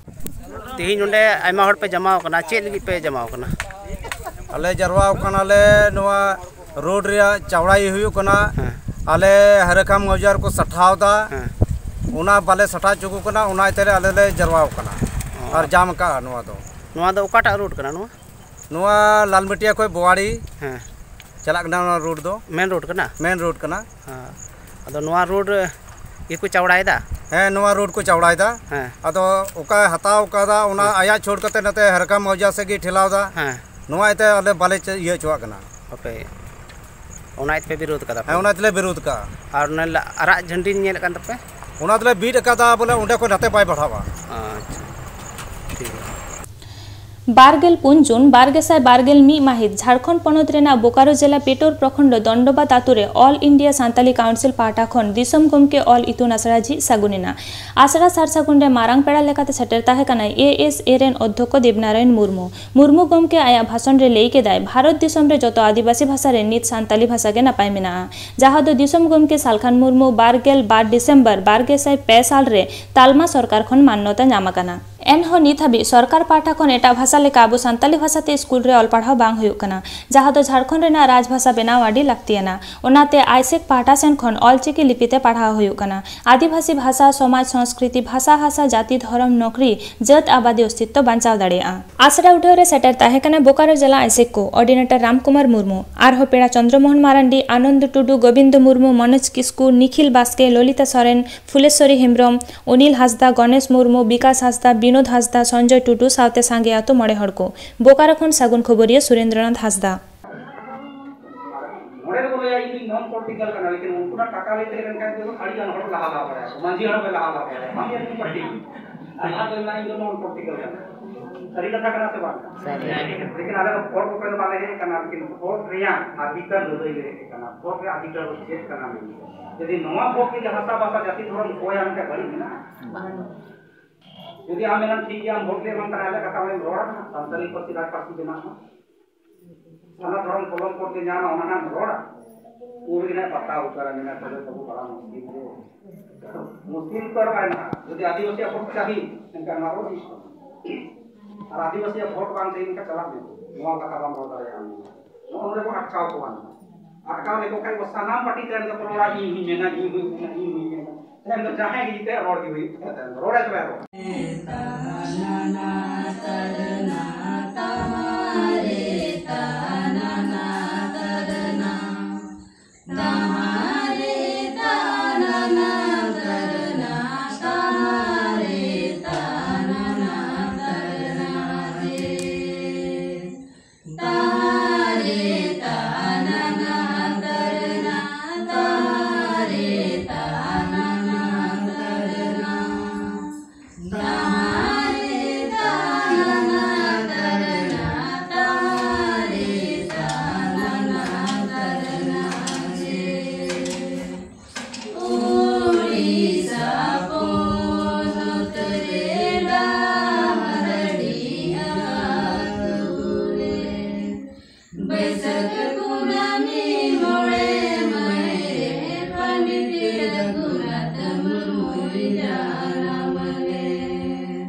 ᱛᱮᱦᱮᱧ ᱱᱚᱰᱮ ᱟᱭᱢᱟ ᱦᱚᱲ ᱯᱮ ᱡᱟᱢᱟ ᱟᱠᱟᱱᱟ, ᱪᱮᱫ ᱞᱟᱹᱜᱤᱫ ᱯᱮ ᱡᱟᱢᱟ ᱟᱠᱟᱱᱟ? ᱟᱞᱮ ᱡᱟᱨᱣᱟ ᱟᱠᱟᱱᱟᱞᱮ ᱱᱚᱣᱟ ᱨᱳᱰ ᱨᱮᱭᱟᱜ ᱪᱟᱣᱲᱟᱭ ᱦᱩᱭᱩᱜ ᱠᱟᱱᱟ᱾ ᱦᱮᱸ᱾ ᱟᱞᱮ ᱦᱟᱨᱟᱠᱟᱢ ᱢᱚᱣᱡᱟ ᱨᱮᱠᱚ ᱥᱟᱴᱷᱟᱣ ᱫᱟ᱾ ᱦᱮᱸ᱾ ᱚᱱᱟ ᱵᱟᱞᱮ ᱥᱟᱴᱷᱟ ᱦᱚᱪᱚ ᱠᱚ ᱠᱟᱱᱟ, ᱚᱱᱟ ᱤᱭᱟᱹᱛᱮ ᱟᱞᱮ ᱞᱮ ᱡᱟᱨᱣᱟᱣ ᱠᱟᱱᱟ᱾ ᱚ᱾ ᱟᱨ ᱡᱟᱢ ᱟᱠᱟᱫᱼᱟ ᱱᱚᱣᱟ ᱫᱚ᱾ ᱱᱚᱣᱟ ᱫᱚ ᱚᱠᱟᱴᱟᱜ ᱨᱳᱰ ᱠᱟᱱᱟ ᱱᱚᱣᱟ? ᱱᱚᱣᱟ ᱞᱟᱞᱢᱟᱹᱴᱤᱭᱟ ᱠᱷᱚᱱ ᱵᱳᱣᱟᱲᱤ ᱦᱮᱸ᱾ ᱪᱟᱞᱟᱜ ᱠᱟᱱᱟ ᱱᱚᱣᱟ ᱨᱳᱰ ᱫᱚ᱾ ᱢᱮᱱ ᱨᱳᱰ ᱠᱟᱱᱟ? ᱢᱮᱱ ᱨᱳᱰ ᱠᱟᱱᱟ᱾ ᱦᱮᱸ᱾ ᱟᱫᱚ ᱱᱚᱣᱟ ᱨᱳᱰ ᱜᱮᱠᱚ ᱪᱟᱣᱲᱟᱭᱮᱫᱟ? ᱦᱮᱸ, ᱱᱚᱣᱟ ᱨᱳᱰ ᱠᱚ ᱪᱟᱣᱲᱟᱭᱮᱫᱟ᱾ ᱦᱮᱸ᱾ ᱟᱫᱚ ᱚᱠᱟᱭ ᱦᱟᱛᱟᱣ ᱠᱟᱫᱟ, ᱚᱱᱟ ᱦᱮᱸ᱾ ᱟᱭᱟᱜ ᱪᱷᱳᱲ ᱠᱟᱛᱮ ᱱᱚᱛᱮ ᱦᱟᱨᱟᱠᱟᱢ ᱢᱚᱣᱡᱟ ᱥᱮᱫ ᱜᱮ ᱴᱷᱮᱞᱟᱣ ᱮᱫᱟ᱾ ᱦᱮᱸ᱾ ᱱᱚᱣᱟ ᱤᱭᱟᱹᱛᱮ ᱟᱞᱮ ᱵᱟᱞᱮ ᱪᱮ-, ᱤᱭᱟᱹ ᱦᱚᱪᱚᱣᱟᱜ ᱠᱟᱱᱟ᱾ ᱟᱯᱮ ᱚᱱᱟ ᱤᱭᱟᱹ ᱛᱮᱯᱮ ᱵᱤᱨᱳᱫᱷ ᱠᱟᱫᱟ ᱯᱮ? ᱦᱮᱸ, ᱚᱱᱟ ᱛᱮᱞᱮ ᱵᱤᱨᱳᱫᱷ ᱠᱟᱜᱼᱟ᱾ ᱟᱨ ᱚᱱᱟ ᱞᱟ-, ᱟᱨᱟᱜ ᱡᱷᱟᱹᱱᱰᱤ ᱧᱮᱞᱮᱫ ᱠᱟᱱ ᱛᱟᱯᱮ? ᱚᱱᱟ ᱫᱚᱞᱮ ᱵᱤᱫ ᱟᱠᱟᱫᱟ, ᱵᱚᱞᱮ ᱚᱸᱰᱮ ᱠᱷᱚᱱ ᱱᱟᱛᱮ ᱵᱟᱭ ᱵᱟᱲᱦᱟᱣᱟ᱾ ᱟᱪᱪᱷᱟ, ᱴᱷᱤᱠ ᱜᱮᱭᱟ᱾ ᱵᱟᱨᱜᱮᱞ ᱯᱩᱱ ᱡᱩᱱ ᱵᱟᱨ ᱜᱮᱥᱟᱭ ᱵᱟᱨ ᱜᱮᱞ ᱢᱤᱫ ᱢᱟᱹᱦᱤᱛ ᱡᱷᱟᱲᱠᱷᱚᱸᱰ ᱯᱚᱱᱚᱛ ᱨᱮᱱᱟᱜ ᱵᱳᱠᱟᱨᱳ ᱡᱮᱞᱟ ᱯᱮᱴᱳᱨ ᱯᱨᱚᱠᱷᱚᱸᱰ ᱫᱚᱱᱰᱚᱵᱟᱫ ᱟᱛᱳ ᱨᱮ All India Santali Council ᱯᱟᱦᱴᱟ ᱠᱷᱚᱱ ᱫᱤᱥᱚᱢ ᱜᱚᱢᱠᱮ ᱚᱞ ᱤᱛᱩᱱ ᱟᱥᱲᱟ ᱡᱷᱤᱡ ᱥᱟᱹᱜᱩᱱ ᱮᱱᱟ᱾ ᱟᱥᱲᱟ ᱥᱟᱨ ᱥᱟᱹᱜᱩᱱ ᱨᱮ ᱢᱟᱨᱟᱝ ᱯᱮᱲᱟ ᱞᱮᱠᱟᱛᱮ ᱥᱮᱴᱮᱨ ᱛᱟᱦᱮᱸ ᱠᱟᱱᱟᱭ ᱮ ᱮᱥ ᱮ ᱨᱮᱱ ᱚᱫᱽᱫᱷᱚᱠᱚ ᱫᱮᱵᱽᱱᱟᱨᱟᱭᱚᱱ ᱢᱩᱨᱢᱩ᱾ ᱢᱩᱨᱢᱩ ᱜᱚᱢᱠᱮ ᱟᱭᱟᱜ ᱵᱷᱟᱥᱚᱱ ᱨᱮ ᱞᱟᱹᱭ ᱠᱮᱫᱟᱭ, ᱵᱷᱟᱨᱚᱛ ᱫᱤᱥᱚᱢ ᱨᱮ ᱡᱚᱛᱚ ᱟᱹᱫᱤᱵᱟᱹᱥᱤ ᱵᱷᱟᱥᱟ ᱨᱮ ᱱᱤᱛ ᱥᱟᱱᱛᱟᱞᱤ ᱵᱷᱟᱥᱟ ᱜᱮ ᱱᱟᱯᱟᱭ ᱢᱮᱱᱟᱜᱼᱟ, ᱡᱟᱦᱟᱸ ᱫᱚ ᱫᱤᱥᱚᱢ ᱜᱚᱢᱠᱮ ᱥᱟᱞᱠᱷᱟᱱ ᱢᱩᱨᱢᱩ ᱵᱟᱨ ᱜᱮᱞ ᱵᱟᱨ ᱰᱤᱥᱮᱢᱵᱚᱨ ᱵᱟᱨ ᱜᱮᱥᱟᱭ ᱯᱮ ᱥᱟᱞ ᱨᱮ ᱛᱟᱞᱢᱟ ᱥᱚᱨᱠᱟᱨ ᱠᱷᱚᱱ ᱢᱟᱱᱱᱚᱛᱟ ᱧᱟᱢ ᱟᱠᱟᱱᱟ᱾ ᱮᱱᱦᱚᱸ ᱱᱤᱛ ᱦᱟᱹᱵᱤᱡ ᱥᱚᱨᱠᱟᱨ ᱯᱟᱦᱴᱟ ᱠᱷᱚᱱ ᱮᱴᱟᱜ ᱵᱷᱟᱥᱟ ᱞᱮᱠᱟ ᱟᱵᱚ ᱥᱟᱱᱛᱟᱞᱤ ᱵᱷᱟᱥᱟ ᱛᱮ ᱥᱠᱩᱞ ᱨᱮ ᱚᱞ ᱯᱟᱲᱦᱟᱣ ᱵᱟᱝ ᱦᱩᱭᱩᱜ ᱠᱟᱱᱟ, ᱡᱟᱦᱟᱸ ᱫᱚ ᱡᱷᱟᱲᱠᱷᱚᱸᱰ ᱨᱮᱱᱟᱜ ᱨᱟᱡᱽ ᱵᱷᱟᱥᱟ ᱵᱮᱱᱟᱣ ᱟᱹᱰᱤ ᱞᱟᱹᱠᱛᱤᱭᱟᱱᱟ᱾ ᱚᱱᱟᱛᱮ ᱟᱭᱥᱮᱠ ᱯᱟᱦᱴᱟ ᱥᱮᱱ ᱠᱷᱚᱱ ᱚᱞ ᱪᱤᱠᱤ ᱞᱤᱯᱤ ᱛᱮ ᱯᱟᱲᱦᱟᱣ ᱦᱩᱭᱩᱜ ᱠᱟᱱᱟ᱾ ᱟᱹᱫᱤᱵᱟᱹᱥᱤ ᱵᱷᱟᱥᱟ, ᱥᱚᱢᱟᱡᱽ, ᱥᱚᱸᱥᱠᱨᱤᱛᱤ, ᱵᱷᱟᱥᱟ, ᱦᱟᱥᱟ, ᱡᱟᱹᱛᱤ, ᱫᱷᱚᱨᱚᱢ, ᱱᱚᱠᱨᱤ, ᱡᱟᱹᱛ ᱟᱵᱟᱫᱤ ᱚᱥᱛᱤᱛᱛᱚ ᱵᱟᱧᱪᱟᱣ ᱫᱟᱲᱮᱭᱟᱜᱼᱟ᱾ ᱟᱥᱲᱟ ᱩᱰᱷᱟᱹᱣ ᱨᱮ ᱥᱮᱴᱮᱨ ᱛᱟᱦᱮᱸ ᱠᱟᱱᱟ ᱵᱳᱠᱟᱨᱳ ᱡᱮᱞᱟ ᱟᱭᱥᱮᱠ ᱠᱚ ᱚᱨᱰᱤᱱᱮᱴᱚᱨ ᱨᱟᱢ ᱠᱩᱢᱟᱨ ᱢᱩᱨᱢᱩ, ᱟᱨᱦᱚᱸ ᱯᱮᱲᱟ ᱪᱚᱱᱫᱨᱚ ᱢᱳᱦᱚᱱ ᱢᱟᱨᱟᱱᱰᱤ, ᱟᱱᱚᱱᱫᱚ ᱴᱩᱰᱩ, ᱜᱳᱵᱤᱱᱫᱚ ᱢᱩᱨᱢᱩ, ᱢᱚᱱᱳᱡᱽ ᱠᱤᱥᱠᱩ, ᱱᱤᱠᱷᱤᱞ ᱵᱟᱥᱠᱮ, ᱞᱚᱞᱤᱛᱟ ᱥᱚᱨᱮᱱ, ᱯᱷᱩᱞᱮᱥᱣᱚᱨᱤ ᱦᱮᱢᱵᱽᱨᱚᱢ, ᱚᱱᱤᱞ ᱦᱟᱸᱥᱫᱟ, ᱜᱚᱱᱮᱥ ᱢᱩᱨᱢᱩ, ᱵᱤᱠᱟᱥ ᱦᱟᱸᱥᱫᱟ, ᱵᱤᱱᱳᱫ ᱦᱟᱸᱥᱫᱟ, ᱥᱚᱧᱡᱚᱭ ᱴᱩᱰᱩ ᱥᱟᱶᱛᱮ ᱥᱟᱸᱜᱮ ᱟᱹᱛᱩ ᱢᱚᱬᱮ ᱦᱚᱲ ᱠᱚ᱾ ᱵᱳᱠᱟᱨᱳ ᱠᱷᱚᱱ ᱥᱟᱹᱜᱩᱱ ᱠᱷᱚᱵᱚᱨᱤᱭᱟᱹ ᱥᱩᱨᱮᱱᱫᱨᱚᱱᱟᱛᱷ ᱦᱟᱸᱥᱫᱟ᱾ ᱱᱚᱰᱮ ᱫᱚᱠᱚ ᱞᱟᱹᱭᱟ, "ᱤᱧ ᱫᱩᱧ non political ᱠᱟᱱᱟ", ᱞᱮᱠᱤᱱ ᱩᱱᱠᱩ ᱱᱟᱜ ᱴᱟᱠᱟ ᱞᱟᱹᱭ ᱛᱟᱦᱮᱸ ᱞᱮᱱᱠᱷᱟᱱ ᱫᱚ ᱟᱹᱰᱤ ᱜᱟᱱ ᱦᱚᱲ ᱞᱟᱦᱟ ᱞᱟᱦᱟ ᱵᱟᱲᱟᱭᱟ, ᱢᱟᱹᱡᱷᱤ ᱦᱟᱲᱟᱢ ᱮ ᱞᱟᱦᱟ ᱞᱟᱦᱟ ᱵᱟᱲᱟᱭᱟ, ᱵᱟᱝ ᱧᱮᱞ ᱯᱟᱹᱴᱤ᱾ ᱟᱨ ᱞᱟᱦᱟ ᱫᱚ ᱢᱮᱱᱟ, "ᱤᱧ ᱫᱚ non political ᱠᱟᱱᱟ᱾" ᱥᱟᱹᱨᱤ ᱠᱟᱛᱷᱟ ᱠᱟᱱᱟ ᱥᱮ ᱵᱟᱝ? ᱥᱟᱹᱨᱤ᱾ ᱞᱮᱠᱤᱱ ᱟᱞᱮ ᱫᱚ ᱵᱷᱳᱴ ᱠᱚᱯᱮ ᱫᱚ ᱵᱟᱞᱮ ᱦᱮᱡ ᱟᱠᱟᱱᱟ, ᱞᱮᱠᱤᱱ ᱵᱷᱳᱴ ᱨᱮᱭᱟᱜ ᱟᱫᱷᱤᱠᱟᱨ ᱞᱟᱹᱲᱦᱟᱹᱭ ᱞᱮ ᱦᱮᱡ ᱟᱠᱟᱱᱟ᱾ ᱵᱷᱳᱴ ᱨᱮᱭᱟᱜ ᱟᱫᱷᱤᱠᱟᱨ ᱫᱚ ᱪᱮᱫ ᱠᱟᱱᱟ ᱢᱮᱱᱛᱮ? ᱡᱩᱫᱤ ᱱᱚᱣᱟ ᱵᱷᱳᱴ ᱜᱮ ᱦᱟᱥᱟ ᱵᱷᱟᱥᱟ ᱡᱟᱹᱛᱤ ᱫᱷᱚᱨᱚᱢ ᱠᱚᱭᱟ, ᱢᱮᱱᱠᱷᱟᱱ ᱵᱟᱹᱲᱤᱡ ᱢᱮᱱᱟᱜᱼᱟ? ᱡᱩᱫᱤ ᱟᱢ ᱢᱮᱱᱟᱢ, "ᱴᱷᱤᱠ ᱜᱮᱭᱟ, ᱟᱢ ᱵᱷᱳᱴ ᱞᱮ ᱮᱢᱟᱢ ᱠᱟᱱᱟ, ᱟᱞᱮ ᱠᱟᱛᱷᱟ ᱵᱟᱞᱮ ᱨᱚᱲᱟ, ᱥᱟᱱᱛᱟᱲᱤ ᱯᱟᱹᱨᱥᱤ ᱨᱟᱡᱽ ᱯᱟᱹᱨᱥᱤ ᱵᱮᱱᱟᱜ ᱢᱟ, ᱥᱟᱨᱱᱟ ᱫᱷᱚᱨᱚᱢ ᱠᱚᱞᱚᱢ ᱠᱳᱰ ᱞᱮ ᱧᱟᱢᱟ", ᱚᱱᱟ ᱱᱟᱜ ᱨᱚᱲᱟ, ᱩᱱ ᱨᱮᱜᱮ ᱱᱟᱜ ᱯᱟᱛᱟ ᱩᱛᱟᱹᱨᱟ, ᱢᱮᱱᱟ, "ᱛᱚᱵᱮ ᱵᱟᱹᱵᱩ ᱵᱟᱲᱟ ᱢᱩᱥᱠᱤᱞ ᱜᱮ, ᱢᱩᱥᱠᱤᱞ ᱩᱛᱟᱹᱨ ᱵᱟᱭ ᱢᱮᱱᱟᱜᱼᱟ, ᱡᱩᱫᱤ ᱟᱹᱫᱤᱵᱟᱹᱥᱤᱭᱟᱜ ᱵᱷᱳᱴ ᱪᱟᱹᱦᱤ, ᱮᱱᱠᱷᱟᱱ ᱱᱚᱣᱟ ᱨᱚᱲ ᱦᱩᱭᱩᱜ ᱛᱟᱢᱟ, ᱟᱨ ᱟᱹᱫᱤᱵᱟᱹᱥᱤᱭᱟᱜ ᱵᱷᱳᱴ ᱵᱟᱝ ᱪᱟᱹᱦᱤ, ᱮᱱᱠᱷᱟᱱ ᱪᱟᱞᱟᱜ ᱢᱮ, ᱱᱚᱣᱟ ᱠᱟᱛᱷᱟ ᱵᱟᱢ ᱨᱚᱲ ᱫᱟᱲᱮᱭᱟᱜᱼᱟ", ᱱᱚᱜᱼᱚ ᱱᱚᱰᱮ ᱵᱚᱱ ᱟᱴᱠᱟᱣ ᱠᱚᱣᱟ ᱱᱟᱜ᱾ ᱟᱴᱠᱟᱣ ᱞᱮᱠᱚ ᱠᱷᱟᱱ ᱠᱚ ᱥᱟᱱᱟᱢ ᱯᱟᱹᱴᱤ ᱛᱟᱭᱚᱢ ᱫᱚᱠᱚ ᱨᱚᱲᱟ, "ᱤᱧ ᱦᱚᱧ ᱢᱮᱱᱟ, ᱤᱧ ᱦᱚᱧ ᱢᱮᱱᱟ, ᱤᱧ ᱦᱚᱧ ᱢᱮᱱᱟ᱾" ᱛᱟᱭᱚᱢ ᱫᱚ ᱡᱟᱦᱟᱸᱭ ᱜᱮ ᱡᱤᱛᱟᱹᱜ ᱨᱚᱲ ᱜᱮ ᱦᱩᱭᱩᱜ ᱛᱟᱭᱟ, ᱛᱟᱭᱚᱢ ᱫᱚ ᱨᱚᱲᱟᱭ ᱥᱮ ᱵᱟᱭ ᱨᱚᱲᱟ? ᱩᱲᱤᱥᱥᱟ ᱯᱚᱱᱚᱛ ᱨᱮ ᱰᱟᱦᱟᱨᱰᱤ ᱟᱹᱛᱩ ᱨᱮ ᱵᱟᱹᱭᱥᱟᱹᱠᱷ ᱠᱩᱱᱟᱹᱢᱤ ᱢᱚᱬᱮ ᱢᱟᱹᱦᱤᱛ ᱨᱮ ᱯᱚᱱᱰᱤᱛ ᱨᱚᱜᱷᱩᱱᱟᱛᱷ ᱢᱩᱨᱢᱩᱭ ᱡᱟᱱᱟᱢ ᱞᱮᱱ᱾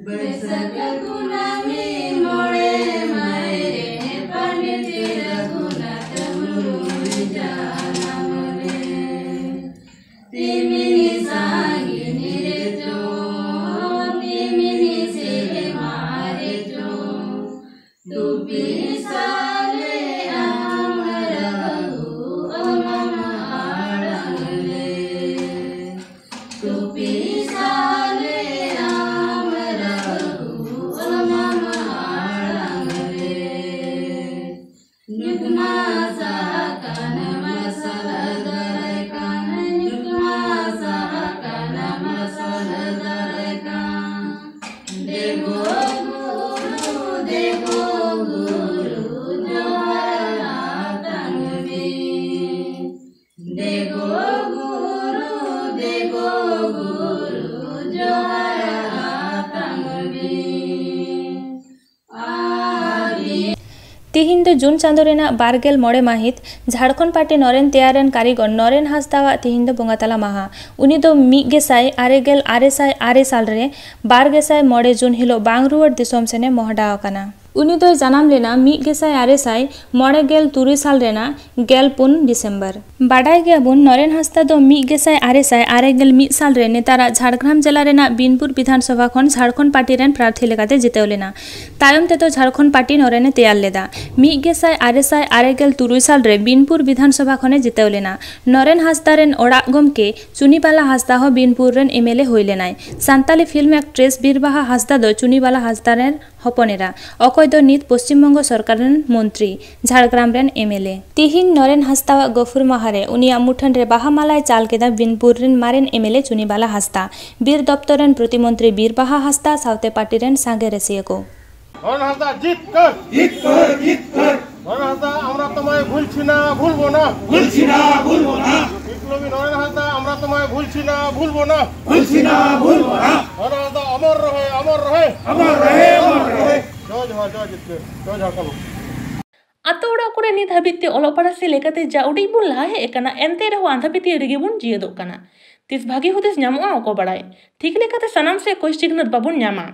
ᱵᱟᱹᱭᱥᱟᱹᱠᱷ ᱠᱩᱱᱟᱹᱢᱤ ᱢᱚᱬᱮ ᱢᱟᱹᱦᱤᱛ ᱨᱮ ᱯᱚᱱᱰᱤᱛ ᱨᱚᱜᱷᱩᱱᱟᱛᱷ ᱢᱩᱨᱢᱩᱭ ᱡᱟᱱᱟᱢ ᱞᱮᱱ᱾ ᱛᱤᱢᱤᱱ ᱥᱟᱺᱜᱤᱧ ᱨᱮᱪᱚ, ᱛᱤᱢᱤᱱ ᱥᱮᱨᱢᱟ ᱨᱮᱪᱚ, ᱛᱩᱯᱤ ᱥᱟᱞᱮ ᱟᱢ ᱨᱟᱹᱜᱷᱩ ᱟᱢᱟᱢ ᱟᱲᱟᱝ ᱨᱮ᱾ ᱛᱩᱯᱤ ᱥᱟᱞᱮ ᱟᱢ ᱨᱟᱹᱜᱷᱩ ᱟᱢᱟᱢ ᱟᱲᱟᱝ ᱨᱮ᱾ ᱧᱩᱛ ᱢᱟ ᱥᱟᱦᱟᱜ ᱠᱟᱱ ᱢᱟᱨᱥᱟᱞ ᱫᱟᱨᱟᱭ ᱠᱟᱱ, ᱧᱩᱛ ᱢᱟ ᱥᱟᱦᱟᱜ ᱠᱟᱱ ᱢᱟᱨᱥᱟᱞ ᱫᱟᱨᱟᱭ ᱠᱟᱱ᱾ ᱫᱮᱵᱚ ᱜᱩᱨᱩ, ᱫᱮᱵᱚ ᱜᱩᱨᱩ, ᱡᱚᱦᱟᱨ ᱟᱛᱟᱝ ᱢᱮ᱾ ᱫᱮᱵᱚ ᱜᱩᱨᱩ, ᱫᱮᱵᱚ ᱜᱩᱨᱩ, ᱡᱚᱦᱟᱨ ᱟᱛᱟᱝ ᱢᱮ᱾ ᱟᱹᱵᱤᱱ ᱛᱤᱦᱤᱧ ᱫᱚ ᱡᱩᱱ ᱪᱟᱸᱫᱳ ᱨᱮᱱᱟᱜ ᱵᱟᱨ ᱜᱮᱞ ᱢᱚᱬᱮ ᱢᱟᱹᱦᱤᱛ᱾ ᱡᱷᱟᱲᱠᱷᱚᱸᱰ ᱯᱟᱴᱤ ᱱᱚᱨᱮᱱ ᱛᱮᱭᱟᱨ ᱨᱮᱱ ᱠᱟᱹᱨᱤᱜᱚᱨ ᱱᱚᱨᱮᱱ ᱦᱟᱸᱥᱫᱟᱣᱟᱜ ᱛᱤᱦᱤᱧ ᱫᱚ ᱵᱚᱸᱜᱟ ᱛᱟᱞᱟ ᱢᱟᱦᱟ᱾ ᱩᱱᱤ ᱫᱚ ᱢᱤᱫ ᱜᱮᱥᱟᱭ ᱟᱨᱮ ᱜᱮᱞ ᱟᱨᱮ ᱥᱟᱭ ᱟᱨᱮ ᱥᱟᱞ ᱨᱮ ᱵᱟᱨ ᱜᱮᱥᱟᱭ ᱢᱚᱬᱮ ᱡᱩᱱ ᱦᱤᱞᱳᱜ ᱵᱟᱝ ᱨᱩᱣᱟᱹᱲ ᱫᱤᱥᱚᱢ ᱥᱮᱱᱮ ᱢᱚᱦᱰᱟ ᱟᱠᱟᱱᱟ᱾ ᱩᱱᱤ ᱫᱚᱭ ᱡᱟᱱᱟᱢ ᱞᱮᱱᱟ ᱢᱤᱫ ᱜᱮᱥᱟᱭ ᱟᱨᱮ ᱥᱟᱭ ᱢᱚᱬᱮ ᱜᱮᱞ ᱛᱩᱨᱩᱭ ᱥᱟᱞ ᱨᱮᱱᱟᱜ ᱜᱮᱞ ᱯᱩᱱ ᱰᱤᱥᱮᱢᱵᱚᱨ᱾ ᱵᱟᱰᱟᱭ ᱜᱮᱭᱟᱵᱚᱱ, ᱱᱚᱨᱮᱱ ᱦᱟᱸᱥᱫᱟ ᱫᱚ ᱢᱤᱫ ᱜᱮᱥᱟᱭ ᱟᱨᱮ ᱥᱟᱭ ᱟᱨᱮ ᱜᱮᱞ ᱢᱤᱫ ᱥᱟᱞ ᱨᱮ ᱱᱮᱛᱟᱨᱟᱜ ᱡᱷᱟᱲᱜᱨᱟᱢ ᱡᱮᱞᱟ ᱨᱮᱱᱟᱜ ᱵᱤᱱᱯᱩᱨ ᱵᱤᱫᱷᱟᱱ ᱥᱚᱵᱷᱟ ᱠᱷᱚᱱ ᱡᱷᱟᱲᱠᱷᱚᱸᱰ ᱯᱟᱨᱴᱤ ᱨᱮᱱ ᱯᱨᱟᱨᱛᱷᱤ ᱞᱮᱠᱟᱛᱮ ᱡᱤᱛᱟᱹᱣ ᱞᱮᱱᱟ᱾ ᱛᱟᱭᱚᱢ ᱛᱮᱫᱚ ᱡᱷᱟᱲᱠᱷᱚᱸᱰ ᱯᱟᱨᱴᱤ ᱱᱚᱨᱮᱱ ᱮ ᱛᱮᱭᱟᱨ ᱞᱮᱫᱟ᱾ ᱢᱤᱫ ᱜᱮᱥᱟᱭ ᱟᱨᱮ ᱥᱟᱭ ᱟᱨᱮ ᱜᱮᱞ ᱛᱩᱨᱩᱭ ᱥᱟᱞ ᱨᱮ ᱵᱤᱱᱯᱩᱨ ᱵᱤᱫᱷᱟᱱ ᱥᱚᱵᱷᱟ ᱠᱷᱚᱱ ᱮ ᱡᱤᱛᱟᱹᱣ ᱞᱮᱱᱟ᱾ ᱱᱚᱨᱮᱱ ᱦᱟᱸᱥᱫᱟ ᱨᱮᱱ ᱚᱲᱟᱜ ᱜᱚᱢᱠᱮ ᱪᱩᱱᱤᱵᱟᱞᱟ ᱦᱟᱸᱥᱫᱟ ᱦᱚᱸ ᱵᱤᱱᱯᱩᱨ ᱨᱮᱱ ᱮᱢ ᱮᱞ ᱮ ᱦᱩᱭ ᱞᱮᱱᱟᱭ᱾ ᱥᱟᱱᱛᱟᱞᱤ ᱯᱷᱤᱞᱢ ᱮᱠᱴᱨᱮᱥ ᱵᱤᱨᱵᱟᱦᱟ ᱦᱟᱸᱥᱫᱟ ᱫᱚ ᱪᱩᱱᱤᱵᱟᱞᱟ ᱦᱟᱸᱥᱫᱟ ᱨᱮᱱ ᱦᱚᱯᱚᱱ ᱮᱨᱟ, ᱚᱠᱚᱭ ᱫᱚ ᱱᱤᱛ ᱯᱚᱥᱪᱤᱢ ᱵᱚᱝᱜᱚ ᱥᱚᱨᱠᱟᱨ ᱨᱮᱱ ᱢᱚᱱᱛᱨᱤ, ᱡᱷᱟᱲᱜᱨᱟᱢ ᱨᱮᱱ ᱮᱢ ᱮᱞ ᱮ᱾ ᱛᱤᱦᱤᱧ ᱱᱚᱨᱮᱱ ᱦᱟᱸᱥᱫᱟᱣᱟᱜ ᱜᱟᱹᱯᱷᱩᱨ ᱢᱟᱦᱟ ᱨᱮ ᱩᱱᱤᱭᱟᱜ ᱢᱩᱴᱷᱟᱹᱱ ᱨᱮ ᱵᱟᱦᱟ ᱢᱟᱞᱟᱭ ᱪᱟᱞ ᱠᱮᱫᱟ ᱵᱤᱱᱯᱩᱨ ᱨᱮᱱ ᱢᱟᱨᱮᱱ ᱮᱢ ᱮᱞ ᱮ ᱪᱩᱱᱤᱵᱟᱞᱟ ᱦᱟᱸᱥᱫᱟ᱾ ᱵᱤᱨ ᱫᱚᱯᱛᱚᱨ ᱨᱮᱱ ᱯᱨᱚᱛᱤᱢᱚᱱᱛᱨᱤ ᱵᱤᱨᱵᱟᱦᱟ ᱦᱟᱸᱥᱫᱟ ᱥᱟᱶᱛᱮ ᱯᱟᱨᱴᱤ ᱨᱮᱱ ᱥᱟᱸᱜᱮ ᱨᱟᱹᱥᱤᱭᱟᱹ ᱠᱚ᱾ নরেন হাঁসদা জিত কর। জিত কর, জিত কর। নরেন হাঁসদা, আমরা তোমায় ভুলছি না, ভুলবো না। ভুলছি না, ভুলবো না। বিপ্লবী নরেন হাঁসদা, আমরা তোমায় ভুলছি না, ভুলবো না। ভুলছি না, ভুলবো না। নরেন হাঁসদা, অমর রহে, অমর রহে। অমর রহে, অমর রহে। জয় জোহার, জয় জিত কর, জয় ঝাড়খণ্ড। ᱟᱛᱳ ᱚᱲᱟᱜ ᱠᱚᱨᱮ ᱱᱤᱛ ᱦᱟᱹᱵᱤᱡ ᱛᱮ ᱚᱞᱚᱜ ᱯᱟᱲᱦᱟᱜ ᱥᱮᱫ ᱞᱮᱠᱟᱛᱮ ᱡᱟ ᱩᱰᱤᱡ ᱵᱚᱱ ᱞᱟᱦᱟ ᱦᱮᱡ ᱟᱠᱟᱱᱟ, ᱮᱱᱛᱮ ᱨᱮᱦᱚᱸ ᱟᱸᱫᱷᱟ ᱯᱟᱹᱛᱭᱟᱹᱣ ᱨᱮᱜᱮ ᱵᱚᱱ ᱡᱤᱭᱟᱹᱫᱚᱜ ᱠᱟᱱᱟ᱾ ᱛᱤᱥ ᱵᱷᱟᱹᱜᱤ ᱦᱩᱫᱤᱥ ᱧᱟᱢᱚᱜᱼᱟ, ᱚᱠᱚᱭ ᱵᱟᱲᱟᱭ᱾ ᱴᱷᱤᱠ ᱞᱮᱠᱟᱛᱮ ᱥᱟᱱᱟᱢ ᱥᱮᱫ ᱠᱷᱚᱡᱽ ᱥᱤᱠᱷᱱᱟᱹᱛ ᱵᱟᱵᱚᱱ ᱧᱟᱢᱟ᱾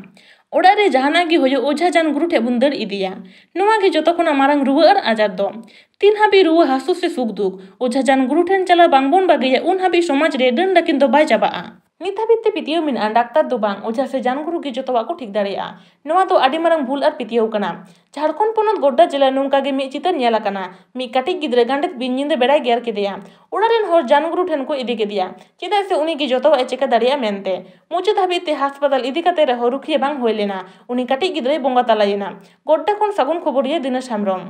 ᱚᱲᱟᱜ ᱨᱮ ᱡᱟᱦᱟᱱᱟᱜ ᱜᱮ ᱦᱩᱭᱩᱜ, ᱚᱡᱷᱟ ᱡᱟᱱ ᱜᱩᱨᱩ ᱴᱷᱮᱡ ᱵᱚᱱ ᱫᱟᱹᱲ ᱤᱫᱤᱭᱟ᱾ ᱱᱚᱣᱟ ᱜᱮ ᱡᱚᱛᱚ ᱠᱷᱚᱱᱟᱜ ᱢᱟᱨᱟᱝ ᱨᱩᱣᱟᱹ ᱟᱨ ᱟᱡᱟᱨ ᱫᱚ᱾ ᱛᱤᱱ ᱦᱟᱹᱵᱤᱡ ᱨᱩᱣᱟᱹ ᱦᱟᱹᱥᱩ ᱥᱮ ᱥᱩᱠ ᱫᱩᱠ ᱚᱡᱷᱟ ᱡᱟᱱ ᱜᱩᱨᱩ ᱴᱷᱮᱱ ᱪᱟᱞᱟᱣ ᱵᱟᱝᱵᱚᱱ ᱵᱟᱹᱜᱤᱭᱟ, ᱩᱱ ᱦᱟᱹᱵᱤᱡ ᱥᱚᱢᱟᱡᱽ ᱨᱮ ᱰᱟᱹᱱ ᱰᱟᱹᱠᱤᱱ ᱫᱚ ᱵᱟᱭ ᱪᱟᱵᱟᱜᱼᱟ᱾ ᱱᱤᱛ ᱦᱟᱹᱵᱤᱡ ᱛᱮ ᱯᱟᱹᱛᱭᱟᱹᱣ ᱢᱮᱱᱟᱜᱼᱟ, ᱰᱟᱠᱛᱟᱨ ᱫᱚ ᱵᱟᱝ, ᱚᱡᱷᱟ ᱥᱮ ᱡᱟᱱ ᱜᱩᱨᱩ ᱜᱮ ᱡᱚᱛᱚᱣᱟᱜ ᱠᱚ ᱴᱷᱤᱠ ᱫᱟᱲᱮᱭᱟᱜᱼᱟ᱾ ᱱᱚᱣᱟ ᱫᱚ ᱟᱹᱰᱤ ᱢᱟᱨᱟᱝ ᱵᱷᱩᱞ ᱟᱨ ᱯᱟᱹᱛᱭᱟᱹᱣ ᱠᱟᱱᱟ᱾ ᱡᱷᱟᱲᱠᱷᱚᱸᱰ ᱯᱚᱱᱚᱛ ᱜᱚᱰᱰᱟ ᱡᱮᱞᱟ ᱱᱚᱝᱠᱟ ᱜᱮ ᱢᱤᱫ ᱪᱤᱛᱟᱹᱨ ᱧᱮᱞ ᱟᱠᱟᱱᱟ᱾ ᱢᱤᱫ ᱠᱟᱹᱴᱤᱡ ᱜᱤᱫᱽᱨᱟᱹ ᱜᱟᱸᱰᱮᱛ ᱵᱤᱧ ᱧᱤᱫᱟᱹ ᱵᱮᱲᱟᱭ ᱜᱮᱨ ᱠᱮᱫᱮᱭᱟ᱾ ᱚᱲᱟᱜ ᱨᱮᱱ ᱦᱚᱲ ᱡᱟᱱ ᱜᱩᱨᱩ ᱴᱷᱮᱱ ᱠᱚ ᱤᱫᱤ ᱠᱮᱫᱮᱭᱟ᱾ ᱪᱮᱫᱟᱜ ᱥᱮ ᱩᱱᱤ ᱜᱮ ᱡᱚᱛᱚᱣᱟᱜ ᱮ ᱪᱤᱠᱟᱹ ᱫᱟᱲᱮᱭᱟᱜᱼᱟ ᱢᱮᱱᱛᱮ᱾ ᱢᱩᱪᱟᱹᱫ ᱦᱟᱹᱵᱤᱡ ᱛᱮ ᱦᱟᱥᱯᱟᱛᱟᱞ ᱤᱫᱤ ᱠᱟᱛᱮ ᱨᱮᱦᱚᱸ ᱨᱩᱠᱷᱤᱭᱟᱹ ᱵᱟᱝ ᱦᱩᱭ ᱞᱮᱱᱟ᱾ ᱩᱱᱤ ᱠᱟᱹᱴᱤᱡ ᱜᱤᱫᱽᱨᱟᱹᱭ ᱵᱚᱸᱜᱟ ᱛᱟᱞᱟᱭᱮᱱᱟ᱾ ᱜᱚᱰᱰᱟ ᱠᱷᱚᱱ ᱥᱟᱹᱜᱩᱱ ᱠᱷᱚᱵᱚᱨᱤᱭᱟᱹ ᱫᱤᱱᱮᱥ ᱦᱮᱢᱵᱨᱚᱢ᱾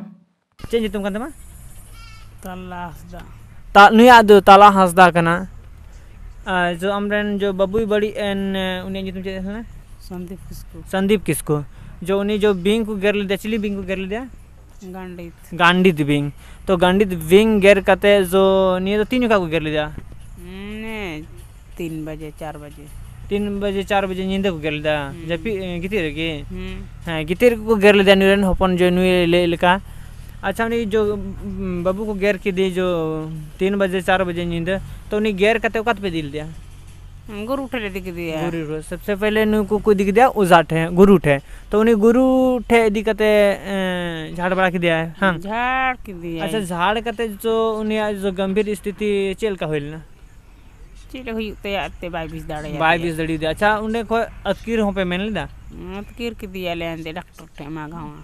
ᱪᱮᱫ ᱧᱩᱛᱩᱢ ᱠᱟᱱ ᱛᱟᱢᱟ? ᱛᱟᱞᱟ ᱦᱟᱸᱥᱫᱟ᱾ ᱛᱟ-, ᱱᱩᱭᱟᱜ ᱫᱚ ᱛᱟᱞᱟ ᱦᱟᱸᱥᱫᱟ ᱠᱟᱱᱟ᱾ ᱟᱨ ᱡᱚ ᱟᱢᱨᱮᱱ ᱡᱚ ᱵᱟᱹᱵᱩᱭ ᱵᱟᱹᱲᱤᱡ ᱮᱱ, ᱩᱱᱤᱭᱟᱜ ᱧᱩᱛᱩᱢ ᱪᱮᱫ ᱛᱟᱦᱮᱸ ᱞᱮᱱᱟ? ᱥᱚᱱᱫᱤᱯ ᱠᱤᱥᱠᱩ᱾ ᱥᱚᱱᱫᱤᱯ ᱠᱤᱥᱠᱩ᱾ ᱡᱚ ᱩᱱᱤ ᱡᱚ ᱵᱤᱧ ᱠᱚ ᱜᱮᱨ ᱞᱮᱫᱮᱭᱟ, ᱪᱤᱞᱤ ᱵᱤᱧ ᱠᱚ ᱜᱮᱨ ᱞᱮᱫᱮᱭᱟ? ᱜᱟᱱᱰᱤᱛ᱾ ᱜᱟᱱᱰᱤᱛ ᱵᱤᱧ᱾ ᱛᱚ ᱜᱟᱱᱰᱤᱛ ᱵᱤᱧ ᱜᱮᱨ ᱠᱟᱛᱮ ᱡᱚ ᱱᱤᱭᱟᱹ ᱫᱚ ᱛᱤᱱ ᱡᱚᱠᱷᱟ ᱠᱚ ᱜᱮᱨ ᱞᱮᱫᱮᱭᱟ? ᱢᱟᱱᱮ ᱛᱤᱱ ᱵᱟᱡᱮ, ᱪᱟᱨ ᱵᱟᱡᱮ᱾ ᱛᱤᱱ ᱵᱟᱡᱮ, ᱪᱟᱨ ᱵᱟᱡᱮ ᱧᱤᱫᱟᱹ ᱠᱚ ᱜᱮᱨ ᱞᱮᱫᱟ? ᱦᱩᱸ᱾ ᱡᱟᱹᱯᱤᱫ, ᱮ, ᱜᱤᱛᱤᱡ ᱨᱮᱜᱮ? ᱦᱩᱸ᱾ ᱦᱮᱸ, ᱜᱤᱛᱤᱡ ᱨᱮᱜᱮ ᱠᱚ ᱜᱮᱨ ᱞᱮᱫᱟ ᱱᱩᱭ ᱨᱮᱱ ᱦᱚᱯᱚᱱ ᱡᱚ ᱱᱩᱭ ᱞᱟᱹᱭ ᱞᱮᱠᱟ᱾ ᱟᱪᱪᱷᱟ, ᱩᱱᱤ ᱡᱚ, ᱩᱢ, ᱵᱟᱹᱵᱩ ᱠᱚ ᱜᱮᱨ ᱠᱮᱫᱮ ᱡᱚ ᱛᱤᱱ ᱵᱟᱡᱮ, ᱪᱟᱨ ᱵᱟᱡᱮ ᱧᱤᱫᱟᱹ, ᱛᱚ ᱩᱱᱤ ᱜᱮᱨ ᱠᱟᱛᱮ ᱚᱠᱟ ᱛᱮᱯᱮ ᱤᱫᱤ ᱞᱮᱫᱮᱭᱟ? ᱦᱮᱸ, ᱜᱩᱨᱩ ᱴᱷᱮᱡ ᱞᱮ ᱤᱫᱤ ᱠᱮᱫᱮᱭᱟ᱾ ᱜᱩᱨᱩ ᱴᱷᱮᱡ᱾ सबसे पहले ᱱᱩᱠᱩ ᱠᱚ ᱤᱫᱤ ᱠᱮᱫᱮᱭᱟ ᱚᱡᱷᱟ ᱴᱷᱮᱡ, ᱜᱩᱨᱩ ᱴᱷᱮᱡ᱾ ᱛᱚ ᱩᱱᱤ ᱜᱩᱨᱩ ᱴᱷᱮᱡ ᱤᱫᱤ ᱠᱟᱛᱮ, ᱮᱸ, ᱡᱷᱟᱲ ᱵᱟᱲᱟ ᱠᱮᱫᱮᱭᱟᱭ, ᱦᱟᱝ? ᱡᱷᱟᱲ ᱠᱮᱫᱮᱭᱟᱭ᱾ ᱟᱪᱪᱷᱟ, ᱡᱷᱟᱲ ᱠᱟᱛᱮ ᱡᱚ ᱩᱱᱤᱭᱟᱜ ᱡᱚ ᱜᱚᱢᱵᱷᱤᱨ ᱥᱛᱷᱤᱛᱤ ᱪᱮᱫ ᱞᱮᱠᱟ ᱦᱩᱭ ᱞᱮᱱᱟ? ᱪᱮᱫ ᱞᱮ ᱦᱩᱭᱩᱜ ᱛᱟᱭᱟ ᱮᱱᱛᱮ ᱵᱟᱭ ᱵᱮᱥ ᱫᱟᱲᱮᱭᱟᱫᱟ᱾ ᱵᱟᱭ ᱵᱮᱥ ᱫᱟᱲᱮᱭᱟᱫᱟ᱾ ᱟᱪᱪᱷᱟ, ᱚᱸᱰᱮ ᱠᱷᱚᱡ ᱟᱹᱛᱠᱤᱨ ᱦᱚᱸᱯᱮ ᱢᱮᱱ ᱞᱮᱫᱟ? ᱟᱹᱛᱠᱤᱨ ᱠᱮᱫᱮᱭᱟᱞᱮ ᱮᱱᱛᱮ ᱰᱟᱠᱴᱚᱨ ᱴᱷᱮᱡ ᱢᱟᱜᱟᱣᱟ᱾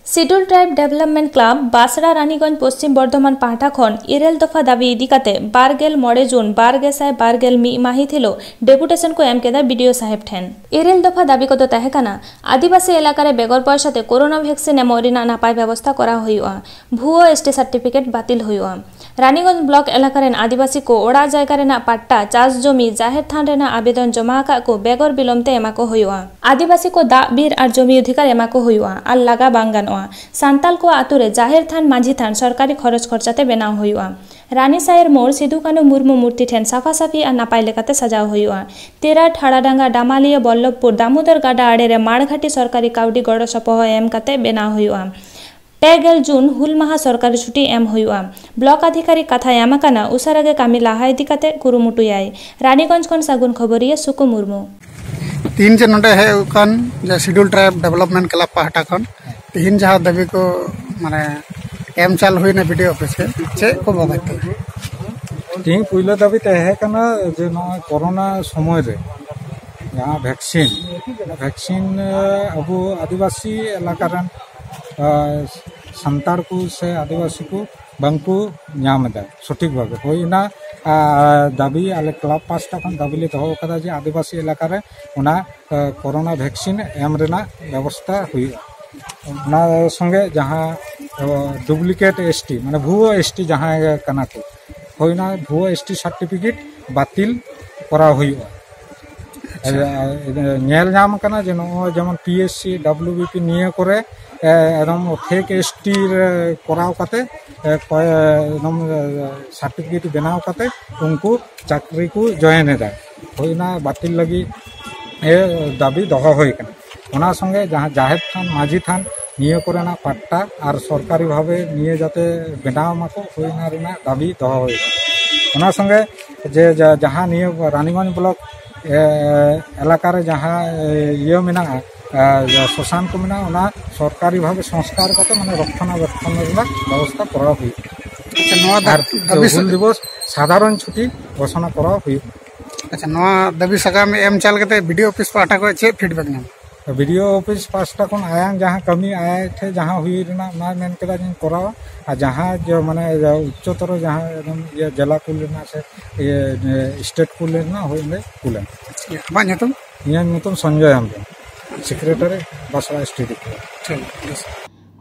Scheduled Tribe Development Club ᱵᱟᱥᱲᱟ Raniganj Paschim Bardhaman ᱯᱟᱦᱴᱟ ᱠᱷᱚᱱ ᱤᱨᱟᱹᱞ ᱫᱚᱯᱷᱟ ᱫᱟᱹᱵᱤ ᱤᱫᱤ ᱠᱟᱛᱮ ᱵᱟᱨ ᱜᱮᱞ ᱢᱚᱬᱮ ᱡᱩᱱ ᱵᱟᱨ ᱜᱮᱥᱟᱭ ᱵᱟᱨ ᱜᱮᱞ ᱢᱤᱫ ᱢᱟᱹᱦᱤᱛ ᱦᱤᱞᱳᱜ ᱰᱮᱯᱩᱴᱮᱥᱚᱱ ᱠᱚ ᱮᱢ ᱠᱮᱫᱟ ᱵᱤᱰᱤᱳ ᱥᱟᱦᱮᱵᱽ ᱴᱷᱮᱱ᱾ ᱤᱨᱟᱹᱞ ᱫᱚᱯᱷᱟ ᱫᱟᱹᱵᱤ ᱠᱚᱫᱚ ᱛᱟᱦᱮᱸ ᱠᱟᱱᱟ, ᱟᱹᱫᱤᱵᱟᱹᱥᱤ ᱮᱞᱟᱠᱟ ᱨᱮ ᱵᱮᱜᱚᱨ ᱯᱚᱭᱥᱟ ᱛᱮ ᱠᱳᱨᱳᱱᱟ ᱵᱷᱮᱠᱥᱤᱱ ᱮᱢᱚᱜ ᱨᱮᱱᱟᱜ ᱱᱟᱯᱟᱭ ᱵᱮᱵᱚᱥᱛᱷᱟ ᱠᱚᱨᱟᱣ ᱦᱩᱭᱩᱜᱼᱟ, ᱵᱷᱩᱣᱟᱹ ᱮᱥ ᱴᱤ ᱥᱟᱨᱴᱤᱯᱷᱤᱠᱮᱴ ᱵᱟᱹᱛᱤᱞ ᱦᱩᱭᱩᱜᱼᱟ, ᱨᱟᱱᱤᱜᱚᱸᱡᱽ ᱵᱞᱚᱠ ᱮᱞᱟᱠᱟ ᱨᱮᱱ ᱟᱹᱫᱤᱵᱟᱹᱥᱤ ᱠᱚ ᱚᱲᱟᱜ ᱡᱟᱭᱜᱟ ᱨᱮᱱᱟᱜ ᱯᱟᱴᱴᱟ, ᱪᱟᱥ ᱡᱚᱢᱤ, ᱡᱟᱦᱮᱨ ᱛᱷᱟᱱ ᱨᱮᱱᱟᱜ ᱟᱵᱮᱫᱚᱱ ᱡᱚᱢᱟ ᱟᱠᱟᱫ ᱠᱚ ᱵᱮᱜᱚᱨ ᱵᱤᱞᱚᱢ ᱛᱮ ᱮᱢᱟ ᱠᱚ ᱦᱩᱭᱩᱜᱼᱟ᱾ ᱟᱹᱫᱤᱵᱟᱹᱥᱤ ᱠᱚ ᱫᱟᱜ, ᱵᱤᱨ ᱟᱨ ᱡᱚᱢᱤ ᱚᱫᱷᱤᱠᱟᱨ ᱮᱢᱟ ᱠᱚ ᱦᱩᱭᱩᱜᱼᱟ ᱟᱨ ᱞᱟᱜᱟ ᱵᱟᱝ ᱜᱟᱱᱚᱜᱼᱟ᱾ ᱥᱟᱱᱛᱟᱞ ᱠᱚᱣᱟᱜ ᱟᱹᱛᱩ ᱨᱮ ᱡᱟᱦᱮᱨ ᱛᱷᱟᱱ, ᱢᱟᱹᱡᱷᱤ ᱛᱷᱟᱱ ᱥᱚᱨᱠᱟᱨᱤ ᱠᱷᱚᱨᱚᱪ ᱠᱷᱚᱨᱪᱟ ᱛᱮ ᱵᱮᱱᱟᱣ ᱦᱩᱭᱩᱜᱼᱟ᱾ ᱨᱟᱱᱤ ᱥᱟᱭᱮᱨ ᱢᱳᱲ ᱥᱤᱫᱩ ᱠᱟᱹᱱᱦᱩ ᱢᱩᱨᱢᱩ ᱢᱩᱨᱛᱤ ᱴᱷᱮᱱ ᱥᱟᱯᱷᱟ ᱥᱟᱯᱷᱤ ᱟᱨ ᱱᱟᱯᱟᱭ ᱞᱮᱠᱟᱛᱮ ᱥᱟᱡᱟᱣ ᱦᱩᱭᱩᱜᱼᱟ᱾ ᱛᱮᱨᱟᱴ, ᱦᱟᱲᱟᱰᱟᱸᱜᱟ, ᱰᱟᱢᱟᱞᱤᱭᱟᱹ, ᱵᱚᱞᱞᱚᱵᱷᱯᱩᱨ, ᱫᱟᱢᱳᱫᱚᱨ ᱜᱟᱰᱟ ᱟᱲᱮ ᱨᱮ ᱢᱟᱲᱜᱷᱟᱴᱤ ᱥᱚᱨᱠᱟᱨᱤ ᱠᱟᱹᱣᱰᱤ ᱜᱚᱲᱚ ᱥᱚᱯᱚᱦᱚᱫ ᱮᱢ ᱠᱟᱛᱮ ᱵᱮᱱᱟᱣ ᱦᱩᱭᱩᱜᱼᱟ᱾ ᱯᱮ ᱜᱮᱞ ᱡᱩᱱ ᱦᱩᱞ ᱢᱟᱦᱟ ᱥᱚᱨᱠᱟᱨᱤ ᱪᱷᱩᱴᱤ ᱮᱢ ᱦᱩᱭᱩᱜᱼᱟ᱾ ᱵᱞᱚᱠ ᱟᱫᱷᱤᱠᱟᱨᱤᱠ ᱠᱟᱛᱷᱟ ᱮᱢ ᱟᱠᱟᱱᱟ, ᱩᱥᱟᱹᱨᱟ ᱜᱮ ᱠᱟᱹᱢᱤ ᱞᱟᱦᱟ ᱤᱫᱤ ᱠᱟᱛᱮ ᱠᱩᱨᱩᱢᱩᱴᱩᱭᱟᱭ᱾ ᱨᱟᱱᱤᱜᱚᱸᱡᱽ ᱠᱷᱚᱱ ᱥᱟᱹᱜᱩᱱ ᱠᱷᱚᱵᱚᱨᱤᱭᱟᱹ ᱥᱩᱠᱩ ᱢᱩᱨᱢᱩ᱾ ᱛᱤᱦᱤᱧ ᱡᱮ ᱱᱚᱰᱮ ᱦᱮᱡ ᱟᱠᱟᱱ ᱡᱮ Scheduled Tribe Development Club ᱯᱟᱦᱴᱟ ᱠᱷᱚᱱ ᱛᱤᱦᱤᱧ ᱡᱟᱦᱟᱸ ᱫᱟᱹᱵᱤ ᱠᱚ ᱢᱟᱱᱮ ᱮᱢ ᱪᱟᱞ ᱦᱩᱭᱱᱟ ᱵᱤᱰᱤᱳ ᱚᱯᱷᱤᱥ ᱨᱮ, ᱪᱮᱫ ᱠᱚ ᱵᱟᱵᱚᱫ ᱛᱮ? ᱛᱤᱦᱤᱧ ᱯᱩᱭᱞᱩ ᱫᱟᱹᱵᱤ ᱛᱟᱦᱮᱸ ᱠᱟᱱᱟ ᱡᱮ ᱱᱚᱜᱼᱚᱭ ᱠᱳᱨᱳᱱᱟ ᱥᱚᱢᱚᱭ ᱨᱮ ᱡᱟᱦᱟᱸ ᱵᱷᱮᱠᱥᱤᱱ, ᱵᱷᱮᱠᱥᱤᱱ, ᱮ, ᱟᱵᱚ ᱟᱹᱫᱤᱵᱟᱹᱥᱤ ᱮᱞᱟᱠᱟ ᱨᱮᱱ, ᱮ, ᱥᱟᱱᱛᱟᱲ ᱠᱚ ᱥᱮ ᱟᱹᱫᱤᱵᱟᱹᱥᱤ ᱠᱚ ᱵᱟᱝᱠᱚ ᱧᱟᱢ ᱮᱫᱟ ᱥᱚᱴᱷᱤᱠ ᱵᱷᱟᱵᱮ᱾ ᱦᱳᱭ, ᱚᱱᱟ, ᱟ, ᱫᱟᱹᱵᱤ ᱟᱞᱮ ᱠᱞᱟᱵᱽ ᱯᱟᱥᱴᱟ ᱠᱷᱚᱱ ᱫᱟᱹᱵᱤ ᱞᱮ ᱫᱚᱦᱚ ᱟᱠᱟᱫᱟ ᱡᱮ ᱟᱹᱫᱤᱵᱟᱹᱥᱤ ᱮᱞᱟᱠᱟ ᱨᱮ ᱚᱱᱟ, ᱟ, ᱠᱳᱨᱳᱱᱟ ᱵᱷᱮᱠᱥᱤᱱ ᱮᱢ ᱨᱮᱱᱟᱜ ᱵᱮᱵᱚᱥᱛᱟ ᱦᱩᱭᱩᱜᱼᱟ᱾ ᱚᱱᱟ ᱥᱚᱸᱜᱮ ᱡᱟᱦᱟᱸ, ᱟ, ᱰᱩᱯᱞᱤᱠᱮᱴ ᱮᱥ ᱴᱤ, ᱢᱟᱱᱮ ᱵᱷᱩᱣᱟᱹ ᱮᱥ ᱴᱤ ᱡᱟᱦᱟᱸᱭ ᱠᱟᱱᱟ ᱠᱚ, ᱦᱳᱭ, ᱚᱱᱟ ᱵᱷᱩᱣᱟᱹ ᱮᱥ ᱴᱤ ᱥᱟᱨᱴᱤᱯᱷᱤᱠᱮᱴ ᱵᱟᱹᱛᱤᱞ ᱠᱚᱨᱟᱣ ᱦᱩᱭᱩᱜᱼᱟ᱾ ᱟᱪᱪᱷᱟ᱾ ᱮ, ᱮ, ᱧᱮᱞ ᱧᱟᱢ ᱠᱟᱱᱟ ᱡᱮ ᱱᱚᱜᱼᱚᱭ ᱡᱮᱢᱚᱱ P S C, W B P ᱱᱤᱭᱟᱹ ᱠᱚᱨᱮ, ᱮ, ᱮᱠᱫᱚᱢ ᱯᱷᱮᱠ ᱮᱥ ᱴᱤ ᱨᱮ ᱠᱚᱨᱟᱣ ᱠᱟᱛᱮ, ᱮ, ᱠᱚᱭ-, ᱮᱠᱫᱚᱢ, ᱮ, ᱥᱟᱨᱴᱤᱯᱷᱤᱠᱮᱴ ᱵᱮᱱᱟᱣ ᱠᱟᱛᱮ ᱩᱱᱠᱩ ᱪᱟᱹᱠᱨᱤ ᱠᱚ ᱡᱚᱭᱮᱱ ᱮᱫᱟ᱾ ᱦᱳᱭ, ᱚᱱᱟ ᱵᱟᱹᱛᱤᱞ ᱞᱟᱹᱜᱤᱫ, ᱮ, ᱫᱟᱹᱵᱤ ᱫᱚᱦᱚ ᱦᱩᱭ ᱠᱟᱱᱟ᱾ ᱚᱱᱟ ᱥᱚᱸᱜᱮ ᱡᱟᱦᱟᱸ ᱡᱟᱦᱮᱨ ᱛᱷᱟᱱ, ᱢᱟᱹᱡᱷᱤ ᱛᱷᱟᱱ ᱱᱤᱭᱟᱹ ᱠᱚᱨᱮᱱᱟᱜ ᱯᱟᱴᱴᱟ ᱟᱨ ᱥᱚᱨᱠᱟᱨᱤ ᱵᱷᱟᱵᱮ ᱱᱤᱭᱟᱹ ᱡᱟᱛᱮ ᱵᱮᱱᱟᱣ ᱢᱟᱠᱚ, ᱦᱳᱭ, ᱚᱱᱟ ᱨᱮᱱᱟᱜ ᱫᱟᱹᱵᱤ ᱫᱚᱦᱚ ᱦᱩᱭ ᱠᱟᱱᱟ᱾ ᱚᱱᱟ ᱥᱚᱸᱜᱮ ᱡᱮ ᱡᱟ-, ᱡᱟᱦᱟᱸ ᱱᱤᱭᱟᱹ ᱨᱟᱱᱤᱜᱚᱸᱡᱽ ᱵᱞᱚᱠ, ᱮ, ᱮᱞᱟᱠᱟ ᱨᱮ ᱡᱟᱦᱟᱸ, ᱮ, ᱤᱭᱟᱹ ᱢᱮᱱᱟᱜᱼᱟ, ᱮ, ᱥᱚᱥᱟᱱ ᱠᱚ ᱢᱮᱱᱟᱜᱼᱟ, ᱚᱱᱟ ᱥᱚᱨᱠᱟᱨᱤ ᱵᱷᱟᱵᱮ ᱥᱚᱝᱥᱠᱟᱨ ᱠᱟᱛᱮ, ᱢᱟᱱᱮ, ᱨᱚᱠᱷᱚᱱᱟᱵᱮᱠᱷᱚᱱ ᱨᱮᱱᱟᱜ ᱵᱮᱵᱚᱥᱛᱷᱟ ᱠᱚᱨᱟᱣ ᱦᱩᱭᱩᱜᱼᱟ᱾ ᱟᱪᱪᱷᱟ, ᱱᱚᱣᱟ ᱫᱟ-, ᱟᱨ ᱫᱟᱹᱵᱤ ᱥᱟ- ᱦᱩᱞ ᱫᱤᱵᱚᱥ ᱥᱟᱫᱷᱟᱨᱚᱱ ᱪᱷᱩᱴᱤ ᱜᱷᱳᱥᱚᱱᱟ ᱠᱚᱨᱟᱣ ᱦᱩᱭᱩᱜᱼᱟ᱾ ᱟᱪᱪᱷᱟ, ᱱᱚᱣᱟ ᱫᱟᱹᱵᱤ ᱥᱟᱠᱟᱢ ᱮᱢ ᱪᱟᱞ ᱠᱟᱛᱮ ᱵᱤᱰᱤᱳ ᱚᱯᱷᱤᱥ ᱯᱟᱦᱴᱟ ᱠᱷᱚᱱ ᱪᱮᱫ ᱯᱷᱤᱰᱵᱮᱠ ᱧᱟᱢ? ᱵᱤᱰᱤᱳ ᱚᱯᱷᱤᱥ ᱯᱟᱦᱴᱟ ᱠᱷᱚᱱ ᱟᱭᱟᱝ ᱡᱟᱦᱟᱸ ᱠᱟᱹᱢᱤ ᱟᱭ ᱴᱷᱮᱱ ᱡᱟᱦᱟᱸ ᱦᱩᱭ ᱨᱮᱱᱟᱜ, ᱚᱱᱟ ᱢᱮᱱ ᱠᱮᱫᱟ ᱡᱮᱧ ᱠᱚᱨᱟᱣᱟ, ᱟᱨ ᱡᱟᱦᱟᱸ ᱡᱮ, ᱢᱟᱱᱮ, ᱩᱪᱪᱚᱛᱚᱨ ᱡᱟᱦᱟᱸ ᱮᱠᱫᱚᱢ ᱤᱭᱟᱹ ᱡᱮᱞᱟ ᱠᱩᱞ ᱨᱮᱱᱟᱜ ᱥᱮ ᱤᱭᱟᱹ, ᱥᱴᱮᱴ ᱠᱩᱞ ᱨᱮᱱᱟᱜ ᱦᱩᱭ ᱚᱸᱰᱮ ᱠᱩᱞᱮᱱ᱾ ᱟᱢᱟᱜ ᱧᱩᱛᱩᱢ? ᱤᱧᱟᱹᱜ ᱧᱩᱛᱩᱢ Sanjay Hembrom, secretary, Bansra S T D. ᱴᱷᱤᱠ, ᱵᱮᱥ᱾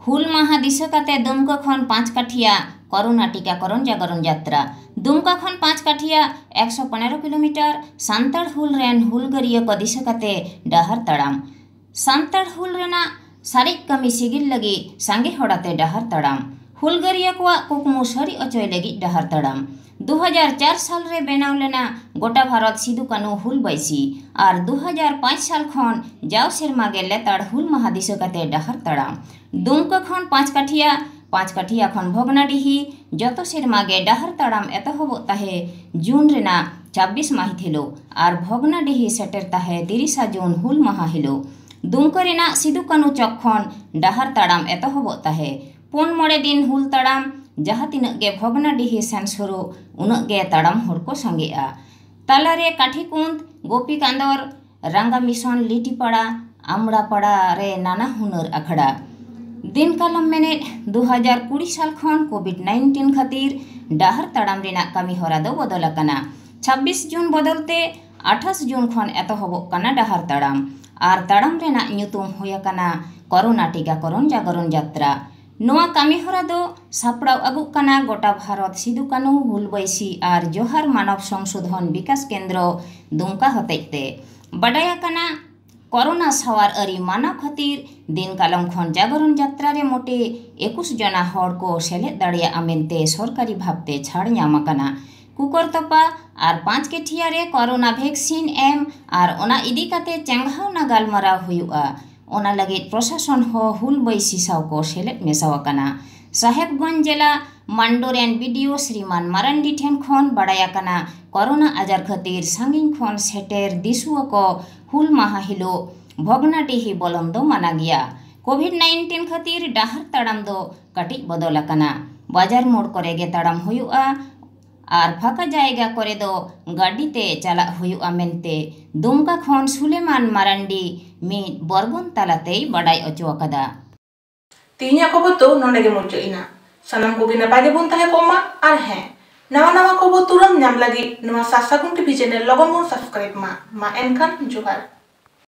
ᱦᱩᱞ ᱢᱟᱦᱟ ᱫᱤᱥᱟᱹ ᱠᱟᱛᱮ ᱫᱩᱢᱠᱟ ᱠᱷᱚᱱ ᱯᱟᱸᱪ ᱠᱟᱴᱷᱤᱭᱟ ᱠᱚᱨᱳᱱᱟ ᱴᱤᱠᱟᱠᱚᱨᱚᱱ ᱡᱟᱜᱚᱨᱚᱱ ᱡᱟᱛᱨᱟ᱾ ᱫᱩᱢᱠᱟ ᱠᱷᱚᱱ ᱯᱟᱸᱪ ᱠᱟᱴᱷᱤᱭᱟ ᱮᱠᱥᱚ ᱯᱚᱱᱮᱨᱚ ᱠᱤᱞᱳᱢᱤᱴᱟᱨ ᱥᱟᱱᱛᱟᱲ ᱦᱩᱞ ᱨᱮᱱ ᱦᱩᱞᱜᱟᱹᱨᱤᱭᱟᱹ ᱠᱚ ᱫᱤᱥᱟᱹ ᱠᱟᱛᱮ ᱰᱟᱦᱟᱨ ᱛᱟᱲᱟᱢ᱾ ᱥᱟᱱᱛᱟᱲ ᱦᱩᱞ ᱨᱮᱱᱟᱜ ᱥᱟᱨᱮᱡ ᱠᱟᱹᱢᱤ ᱥᱤᱜᱤᱞ ᱞᱟᱹᱜᱤᱫ ᱥᱟᱸᱜᱮ ᱦᱚᱲᱟᱛᱮ ᱰᱟᱦᱟᱨ ᱛᱟᱲᱟᱢ᱾ ᱦᱩᱞᱜᱟᱹᱨᱤᱭᱟᱹ ᱠᱚᱣᱟᱜ ᱠᱩᱠᱢᱩ ᱥᱟᱹᱨᱤ ᱚᱪᱚᱭ ᱞᱟᱹᱜᱤᱫ ᱰᱟᱦᱟᱨ ᱛᱟᱲᱟᱢ᱾ ᱫᱩ ᱦᱟᱡᱟᱨ ᱪᱟᱨ ᱥᱟᱞ ᱨᱮ ᱵᱮᱱᱟᱣ ᱞᱮᱱᱟ ᱜᱚᱴᱟ ᱵᱷᱟᱨᱚᱛ ᱥᱤᱫᱩ ᱠᱟᱹᱱᱩ ᱦᱩᱞ ᱵᱟᱹᱭᱥᱤ, ᱟᱨ ᱫᱩ ᱦᱟᱡᱟᱨ ᱯᱟᱸᱪ ᱥᱟᱞ ᱠᱷᱚᱱ ᱡᱟᱣ ᱥᱮᱨᱢᱟ ᱜᱮ ᱞᱮᱛᱟᱲ ᱦᱩᱞ ᱢᱟᱦᱟ ᱫᱤᱥᱟᱹ ᱠᱟᱛᱮ ᱰᱟᱦᱟᱨ ᱛᱟᱲᱟᱢ᱾ ᱫᱩᱢᱠᱟ ᱠᱷᱚᱱ ᱯᱟᱸᱪ ᱠᱟᱴᱷᱤᱭᱟ, ᱯᱟᱸᱪ ᱠᱟᱴᱷᱤᱭᱟ ᱠᱷᱚᱱ ᱵᱷᱚᱜᱽᱱᱟᱰᱤᱦᱤ ᱡᱚᱛᱚ ᱥᱮᱨᱢᱟ ᱜᱮ ᱰᱟᱦᱟᱨ ᱛᱟᱲᱟᱢ ᱮᱛᱚᱦᱚᱵᱚᱜ ᱛᱟᱦᱮᱸ ᱡᱩᱱ ᱨᱮᱱᱟᱜ ᱪᱷᱟᱵᱵᱤᱥ ᱢᱟᱹᱦᱤᱛ ᱦᱤᱞᱳᱜ ᱟᱨ ᱵᱷᱚᱜᱽᱱᱟᱰᱤᱦᱤ ᱥᱮᱴᱮᱨ ᱛᱟᱦᱮᱸ ᱛᱤᱨᱤᱥᱟ ᱡᱩᱱ ᱦᱩᱞ ᱢᱟᱦᱟ ᱦᱤᱞᱳᱜ᱾ ᱫᱩᱢᱠᱟ ᱨᱮᱱᱟᱜ ᱥᱤᱫᱩ ᱠᱟᱹᱱᱩ ᱪᱚᱠ ᱠᱷᱚᱱ ᱰᱟᱦᱟᱨ ᱛᱟᱲᱟᱢ ᱮᱛᱚᱦᱚᱵᱚᱜ ᱛᱟᱦᱮᱸ᱾ ᱯᱩᱱ ᱢᱚᱬᱮ ᱫᱤᱱ ᱦᱩᱞ ᱛᱟᱲᱟᱢ, ᱡᱟᱦᱟᱸ ᱛᱤᱱᱟᱹᱜ ᱜᱮ ᱵᱷᱚᱜᱽᱱᱟᱰᱤᱦᱤ ᱥᱮᱱ ᱥᱩᱨᱩᱜ, ᱩᱱᱟᱹᱜ ᱜᱮ ᱛᱟᱲᱟᱢ ᱦᱚᱲ ᱠᱚ ᱥᱟᱸᱜᱮᱜᱼᱟ᱾ ᱛᱟᱞᱟᱨᱮ ᱠᱟᱴᱷᱤᱠᱩᱸᱫ, ᱜᱳᱯᱤᱠᱟᱸᱫᱚᱨ, ᱨᱟᱝᱜᱟ ᱢᱤᱥᱚᱱ, ᱞᱤᱴᱤᱯᱟᱲᱟ, ᱟᱢᱲᱟᱯᱟᱲᱟ ᱨᱮ ᱱᱟᱱᱟ ᱦᱩᱱᱟᱹᱨ ᱟᱠᱷᱲᱟ᱾ ᱫᱤᱱ ᱠᱟᱞᱚᱢ ᱢᱮᱱᱮᱫ ᱫᱩ ᱦᱟᱡᱟᱨ ᱠᱩᱲᱤ ᱥᱟᱞ ᱠᱷᱚᱱ ᱠᱳᱵᱷᱤᱰ ᱱᱟᱭᱤᱱᱴᱤᱱ ᱠᱷᱟᱹᱛᱤᱨ ᱰᱟᱦᱟᱨ ᱛᱟᱲᱟᱢ ᱨᱮᱱᱟᱜ ᱠᱟᱹᱢᱤ ᱦᱚᱨᱟ ᱫᱚ ᱵᱚᱫᱚᱞ ᱟᱠᱟᱱᱟ᱾ ᱪᱷᱟᱵᱵᱤᱥ ᱡᱩᱱ ᱵᱚᱫᱚᱞ ᱛᱮ ᱟᱴᱷᱟᱥ ᱡᱩᱱ ᱠᱷᱚᱱ ᱮᱛᱚᱦᱚᱵᱚᱜ ᱠᱟᱱᱟ ᱰᱟᱦᱟᱨ ᱛᱟᱲᱟᱢ᱾ ᱟᱨ ᱛᱟᱲᱟᱢ ᱨᱮᱱᱟᱜ ᱧᱩᱛᱩᱢ ᱦᱩᱭ ᱟᱠᱟᱱᱟ ᱠᱚᱨᱳᱱᱟ ᱴᱤᱠᱟᱠᱚᱨᱚᱱ ᱡᱟᱜᱚᱨᱚᱱ ᱡᱟᱛᱨᱟ᱾ ᱱᱚᱣᱟ ᱠᱟᱹᱢᱤ ᱦᱚᱨᱟ ᱫᱚ ᱥᱟᱯᱲᱟᱣ ᱟᱹᱜᱩᱜ ᱠᱟᱱᱟ ᱜᱚᱴᱟ ᱵᱷᱟᱨᱚᱛ ᱥᱤᱫᱩ ᱠᱟᱹᱱᱩ ᱦᱩᱞ ᱵᱟᱹᱭᱥᱤ ᱟᱨ ᱡᱚᱦᱟᱨ ᱢᱟᱱᱚᱵ ᱥᱚᱝᱥᱳᱫᱷᱚᱱ ᱵᱤᱠᱟᱥ ᱠᱮᱱᱫᱨᱚ ᱫᱩᱢᱠᱟ ᱦᱚᱛᱮᱡ ᱛᱮ᱾ ᱵᱟᱰᱟᱭ ᱟᱠᱟᱱᱟ, ᱠᱚᱨᱳᱱᱟ ᱥᱟᱶᱟᱨ ᱟᱹᱨᱤ ᱢᱟᱱᱟᱣ ᱠᱷᱟᱹᱛᱤᱨ ᱫᱤᱱ ᱠᱟᱞᱚᱢ ᱠᱷᱚᱱ ᱡᱟᱜᱚᱨᱚᱱ ᱡᱟᱛᱨᱟ ᱨᱮ ᱢᱚᱴᱮ ᱮᱠᱩᱥ ᱡᱚᱱᱟ ᱦᱚᱲ ᱠᱚ ᱥᱮᱞᱮᱫ ᱫᱟᱲᱮᱭᱟᱜᱼᱟ ᱢᱮᱱᱛᱮ ᱥᱚᱨᱠᱟᱨᱤ ᱵᱷᱟᱵᱽᱛᱮ ᱪᱷᱟᱲ ᱧᱟᱢ ᱟᱠᱟᱱᱟ᱾ ᱠᱩᱠᱚᱨᱛᱚᱯᱟ ᱟᱨ ᱯᱟᱸᱪ ᱠᱮᱴᱷᱤᱭᱟ ᱨᱮ ᱠᱚᱨᱳᱱᱟ ᱵᱷᱮᱠᱥᱤᱱ ᱮᱢ ᱟᱨ ᱚᱱᱟ ᱤᱫᱤ ᱠᱟᱛᱮ ᱪᱟᱸᱜᱷᱟᱣᱱᱟ ᱜᱟᱞᱢᱟᱨᱟᱣ ᱦᱩᱭᱩᱜᱼᱟ᱾ ᱚᱱᱟ ᱞᱟᱹᱜᱤᱫ ᱯᱨᱚᱥᱟᱥᱚᱱ ᱦᱚᱸ ᱦᱩᱞ ᱵᱟᱹᱭᱥᱤ ᱥᱟᱶ ᱠᱚ ᱥᱮᱞᱮᱫ ᱢᱮᱥᱟᱣ ᱟᱠᱟᱱᱟ᱾ ᱥᱟᱦᱮᱵᱽᱜᱚᱸᱡᱽ ᱡᱮᱞᱟ ᱢᱟᱱᱰᱳ ᱨᱮᱱ ᱵᱤᱰᱤᱳ ᱥᱨᱤᱢᱟᱱ ᱢᱟᱨᱟᱱᱰᱤ ᱴᱷᱮᱱ ᱠᱷᱚᱱ ᱵᱟᱲᱟᱭ ᱟᱠᱟᱱᱟ, ᱠᱚᱨᱳᱱᱟ ᱟᱡᱟᱨ ᱠᱷᱟᱹᱛᱤᱨ ᱥᱟᱺᱜᱤᱧ ᱠᱷᱚᱱ ᱥᱮᱴᱮᱨ ᱫᱤᱥᱩᱣᱟᱹ ᱠᱚ ᱦᱩᱞ ᱢᱟᱦᱟ ᱦᱤᱞᱳᱜ ᱵᱷᱚᱜᱽᱱᱟᱰᱤᱦᱤ ᱵᱚᱞᱚᱱ ᱫᱚ ᱢᱟᱱᱟ ᱜᱮᱭᱟ᱾ ᱠᱳᱵᱷᱤᱰ ᱱᱟᱭᱤᱱᱴᱤᱱ ᱠᱷᱟᱹᱛᱤᱨ ᱰᱟᱦᱟᱨ ᱛᱟᱲᱟᱢ ᱫᱚ ᱠᱟᱹᱴᱤᱡ ᱵᱚᱫᱚᱞ ᱟᱠᱟᱱᱟ᱾ ᱵᱟᱡᱟᱨ ᱢᱳᱲ ᱠᱚᱨᱮ ᱜᱮ ᱛᱟᱲᱟᱢ ᱦᱩᱭᱩᱜᱼᱟ ᱟᱨ ᱯᱷᱟᱸᱠᱟ ᱡᱟᱭᱜᱟ ᱠᱚᱨᱮ ᱫᱚ ᱜᱟᱹᱰᱤ ᱛᱮ ᱪᱟᱞᱟᱜ ᱦᱩᱭᱩᱜᱼᱟ ᱢᱮᱱᱛᱮ ᱫᱩᱢᱠᱟ ᱠᱷᱚᱱ ᱥᱩᱞᱮᱢᱟᱱ ᱢᱟᱨᱟᱱᱰᱤ ᱢᱤᱫ ᱵᱚᱨᱵᱚᱱ ᱛᱟᱞᱟᱛᱮᱭ ᱵᱟᱰᱟᱭ ᱚᱪᱚ ᱟᱠᱟᱫᱟ᱾ ᱛᱮᱦᱮᱧᱟᱜ ᱠᱷᱚᱵᱚᱨ ᱫᱚ ᱱᱚᱰᱮ ᱜᱮ ᱢᱩᱪᱟᱹᱫ ᱮᱱᱟ᱾ ᱥᱟᱱᱟᱢ ᱠᱚᱜᱮ ᱱᱟᱯᱟᱭ ᱜᱮᱵᱚᱱ ᱛᱟᱦᱮᱸ ᱠᱚᱜ ᱢᱟ᱾ ᱟᱨ ᱦᱮᱸ, ᱱᱟᱣᱟ ᱱᱟᱣᱟ ᱠᱷᱚᱵᱚᱨ ᱛᱩᱨᱟᱹᱢ ᱧᱟᱢ ᱞᱟᱹᱜᱤᱫ ᱱᱚᱣᱟ ᱥᱟᱥᱟᱜᱩᱱ ᱴᱤᱵᱷᱤ ᱪᱮᱱᱮᱞ ᱞᱚᱜᱚᱱ ᱵᱚᱱ ᱥᱟᱵᱥᱠᱨᱟᱭᱤᱵ ᱢᱟ᱾ ᱢᱟ ᱮᱱᱠᱷᱟᱱ ᱡᱚᱦᱟᱨ᱾